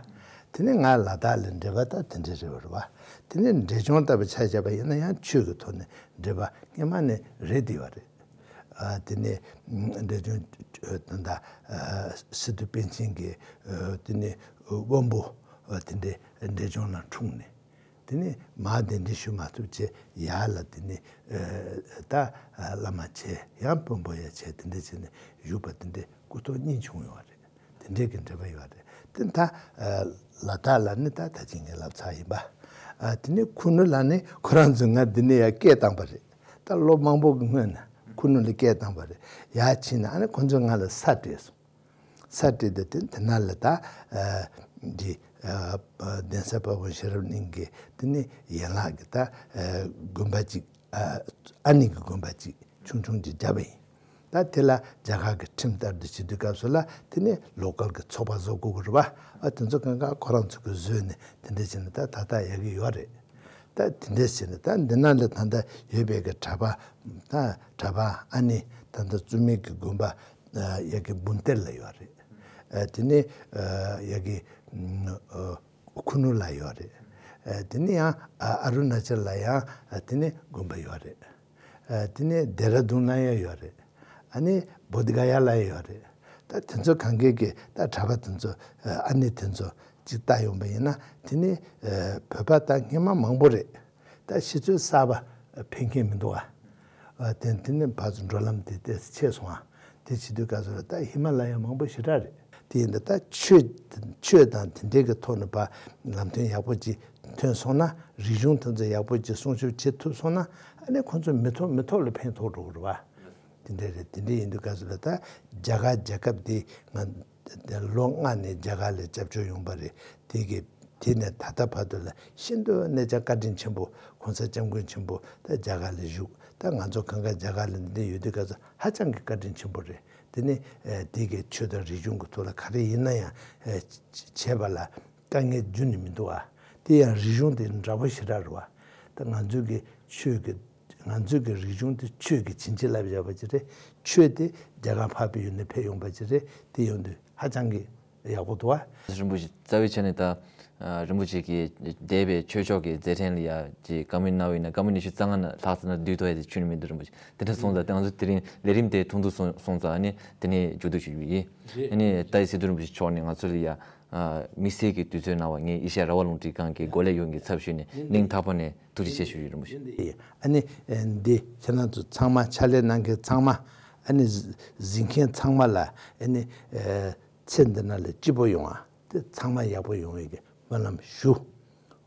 དེ་ནས་ང་ལ་དྭགས་ལ་འབྲེལ་བ་ད་དེ་འདྲ་རེད་བ། དེ་ནས་འབྲས་ལྗོངས་ལྟ་བུ་ཆ་བཞག་པ་ཡིན་ན་ཡང་ཆོས་ཀྱི་ཐོག་ནས་འབྲེལ་བ་སྔོན་མ་ནས་རེད་བསྡད་པ་རེད། ཨ་དེ་ནས་འབྲས་ལྗོངས་ད་ལྟ་སི་ཏུ་པཎ་ཆེན་གྱི་དེ་ནས་དབོན་པོ་དེ་འདྲའི་འབྲས་ལྗོངས་ལ་འཁྲུངས་ནས། དེ་ནས་མར་གདན་འདྲེན་ཞུ་མ་ཐུབ་བྱས། ཡར་ལ་དེ་ནས་ད་བླ་མ་བྱས། ཡང་དཔོན་པོ་ཡར་བྱས། དེ་འདྲ་བྱས་ནས་བཞུགས་པ་དེ་འདྲའི་སྐུ་ཐོག་གཉིས་བྱུང་ཡོད་རེད། དེ་འདྲའི་གི་འབྲེལ་བ་ཡོད་རེད། དེ་ད་ལ་དྭགས་ལ་ནི་ད་ད་ཅི་ངས་ལབ་ཚར་ཡིན་པ། དེ་ནས་ཁུ་ནུ་ལ་ནི་ཁོ་རང་ཚོས་ང་འདི་ནས་ཡར་སྐད་བཏང་པ་རེད། ད་ལོ་མང་པོ་གི་སྔོན་ན་ཁུ་ནུ་ལ་སྐད་བཏང་པ་རེད། ཡར་ཕྱིན་ནས་ཨ་ནི་ཁོ་ཚོས་ང་ལ་ས་སྤྲད་སོང་། ས་སྤྲད་དེ་དེ་དེ་ན་ལ་ད་འདི་གདན་ས་དཔལ་སྤུངས་ཤེས་རབ་གླིང་གི་དེ་ནི་ཡན་ལག་གི་ད་དགོན་པ་ཅིག་ཨ་ནི་གི་དགོན་པ་ཅིག་ཆུང་ཆུང་ཅིག་བརྒྱབ་པ་ཡིན། ད་དེ་ལ་རྒྱ་གར་གི་ཁྲིམས་ལྟར་དུ་བྱེད་དུས་སྐབས་སུ་ལ་དེ་ནི་ལོ་ཀལ་གི་ཚོགས་པ་བཟོ་དགོས་ཀྱི་རེད་བ། ཨ་དེ་ཚོ་གང་ག་ཁོ་རང་ཚོ་གིས་བཟོས་ནས་དེ་འདྲ་བྱས་ནས་ད་ད་ལྟ་ཡག་གི་ཡོད་རེད། ད་དེ་འདྲ་བྱས་ནས་ད་འདི་ན་ལ་ད་ལྟ་ཡོད་པའི་གི་གྲྭ་པ། ད་གྲྭ་པ་ཨ་ནི་ད་ལྟ་བཙུན་མའི་གི་དགོན་པ་ཡ་གི་བུན་ཏེར་ལ་ཡོད་རེད། དེ་ནས་ཡ་གི་ཁུ་ནུ་ལ་ཡོད་རེད། དེ་ནས་ཡང་ཨ་རུ་ན་ཅལ་ལ་ཡང་དེ་ནས་དགོན་པ་ཡོད་རེད། དེ་ནས་ལྡེ་ར་ལྡུན་ལ་ཡང་ཡོད་རེད། ཨ་ནི་བོ་དྷི་ག་ཡ་ལ་ཡང་ཡོད་རེད། ད་དེ་ཚོ་གང་གའི་གི་ད་གྲྭ་པ་དེ་ཚོ་ཨ་ནི་དེ་ཚོ་གཅིག་ལྟ་ཡོང་པ་ཡིན་ན། དེ་ནི་བོད་པ་ད་སྔོན་མ་མང་པོ་རེད། ད་ཤེས་ཚོད་གསར་པ་ཕན་མཁན་མི་འདུག་ཨ། དེ་དེ་ནས་ཕར་ཚུར་འགྲོ་ལམ་དེ་ཏོག་ཙམ་ཆེ་སོང་ཨ། དེ་བྱེད་དུས་སྐབས་སུ་ལ་ད་ཧི་མ་ལ་ཡ་མང་པོ་ཞེ་དྲག་རེད། དེ་ཡིན་ད་ད་ཆོས་ཆོས་དང་དེ་འདྲའི་གི་ཐོག་ནས་ཕར་ལམ་སྟོན་ཡག་པོ་ཅིག་ཐོན་སོང་ན། རིག་གཞུང་དེ་ཚོ་ཡག་པོ་ཅིག་སྲུང་སྐྱོབ་བྱེད་ཐུབ་སོང་ན། ཨ་ནི་ཁོང་ཚོ་མི་ཐོག་མི་ཐོག་ལ་ཕན་ཐོགས་འགྲོ་གི་རེད་བ། དེ་འདྲ་རེད། དེ་འདྲ་ཡིན་དུས་སྐབས་སུ་ལ་ད་རྒྱ་གར་རྒྱལ་ཁབ་དེ་ང་ལོ་ལྔ་ནས་རྒྱ་གར་ལ་སྐྱབས་བཅོལ་ཡོང་པ་རེད། དེ་གི་དེ་ནས་ད་ལྟ་བར་དུ་ལ་ཤིན་ཏུ་གནས་ཆེན་བཀའ་དྲིན་ཆེན་པོ། གོང་ས་སྐྱབས་མགོན་ཆེན་པོ་ད་རྒྱ་གར་ལ་བཞུགས། ད་ང་ཚོ་གང་ག་རྒྱ་གར་ལ་འདི་ཡོད་དུས་སྐབས་སུ་ཧ་ཅང་གི་བཀའ་དྲིན་ཆེན་པོ་རེད། དེ་ནས་དེ་གི་ཆོས་དང་རིག་གཞུང་གི་ཐོག་ལ་ག་རེ་ཡིན་ན་ཡང་བྱས་པ་ལ་དཀའ་ངལ་འབྱུང་ནི་མི་འདུག་ཨ། དེ་ཡང་རིག་གཞུང་དེ་འདྲ་པོ་ཞེ་དྲག་རེད་བ། ད་ང་ཚོའི་གི་ཆོས་ཀྱི་ང་ཚོའི་གི་རིག་གཞུང་དེ་ཆོས་ཀྱི་བྱིན་གྱིས་བརླབས་བཞག་པ་ཅིག་རེད། ཆོས་དེ་རྒྱ་གར་འཕགས་པའི་ཡུལ་ནས་ཕེབས་ཡོང་པ་ཅིག་རེད། དེ་ཡོང་དུས་ཧ་ཅང་གི་ཡག་པོ་འདུག་བ། རིན་པོ་ཆེ་རྩ་བའི་ཆ་ནས་ད་རིན་པོ་ཆེ་གིས་འདས་པའི་ཆོས་ཕྱོགས་ཀྱི་མཛད་འཕྲིན་ལ་ཡ་ཅིག་བཀའ་མོལ་གནང་བ་ཡིན་ན། བཀའ་མོལ་ཉི་ཤུ་རྩ་ལྔ་ནང་ལྷག་ཙམ་ན་བསྡུས་ཐུབ་ཡ་དེ་ཁྱོན་ནས་མི་འདུག་རིན་པོ་ཆེ། དེ་འདྲ་སོང་ཙང་ད་ང་ཚོ་དེ་རིང་ལས་རིམ་དེ་ཐུང་དུ་སོང་སོང་ཙང་། ཨ་ནི་དེ་ནས་མཇུག་བསྡུ་ཞུ་རྒྱུ་ཡིན། ཨ་ནི་ད་ཡི་སི་ཏུ་རིན་པོ་ཆེ་མཆོག་ནས་ང་ཚོ་ལ་ཡ་དམིགས་བསལ་གྱི་དུས་ཚོད་གནང་བ། ངས་ཨེ་ཤ་ཡ་རང་དབང་རླུང་འཕྲིན་ཁང་གི་འགོ་ལས་ཡོངས་ཀྱི་ཚབ་ཞུས་ནས་སྙིང་ཐག་པ་ནས་ཐུགས་རྗེ་ཆེ་ཞུ་རྒྱུ་ཡིན། རིན་པོ་ཆེ། ཨ་ནི་འདི་ཁྱེད་རང་ཚོ་ཚང་མ་ཕྱག་ལས་གནང་མཁན་ཚང་མ། ཨ་ནི་གཟིགས་མཁན་ཚང་མ་ལ་ཨ་ནི་ཚེ་འདི་ན་ལ་སྐྱིད་པོ་ཡོང་བ། དེ་ཚང་མ་ཡག་པོ་ཡོང་བའི་གི་སྨོན་ལམ་ཞུ།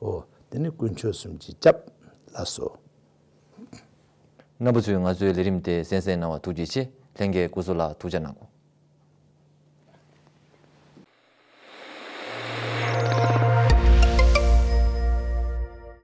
འོ་དེ་ནི་དཀོན་མཆོག་གསུམ་གྱིས་སྐྱབས། ལགས་སོ། རྣམ་པ་ཚོས་ང་ཚོའི་ལས་རིམ་དེ་གསན་གཟིགས་གནང་བར་ཐུགས་རྗེ་ཆེ། ལྷན་རྒྱས་སྐུ་གཟུགས་ལ་ཐུགས་ཅག་གནང་གོ།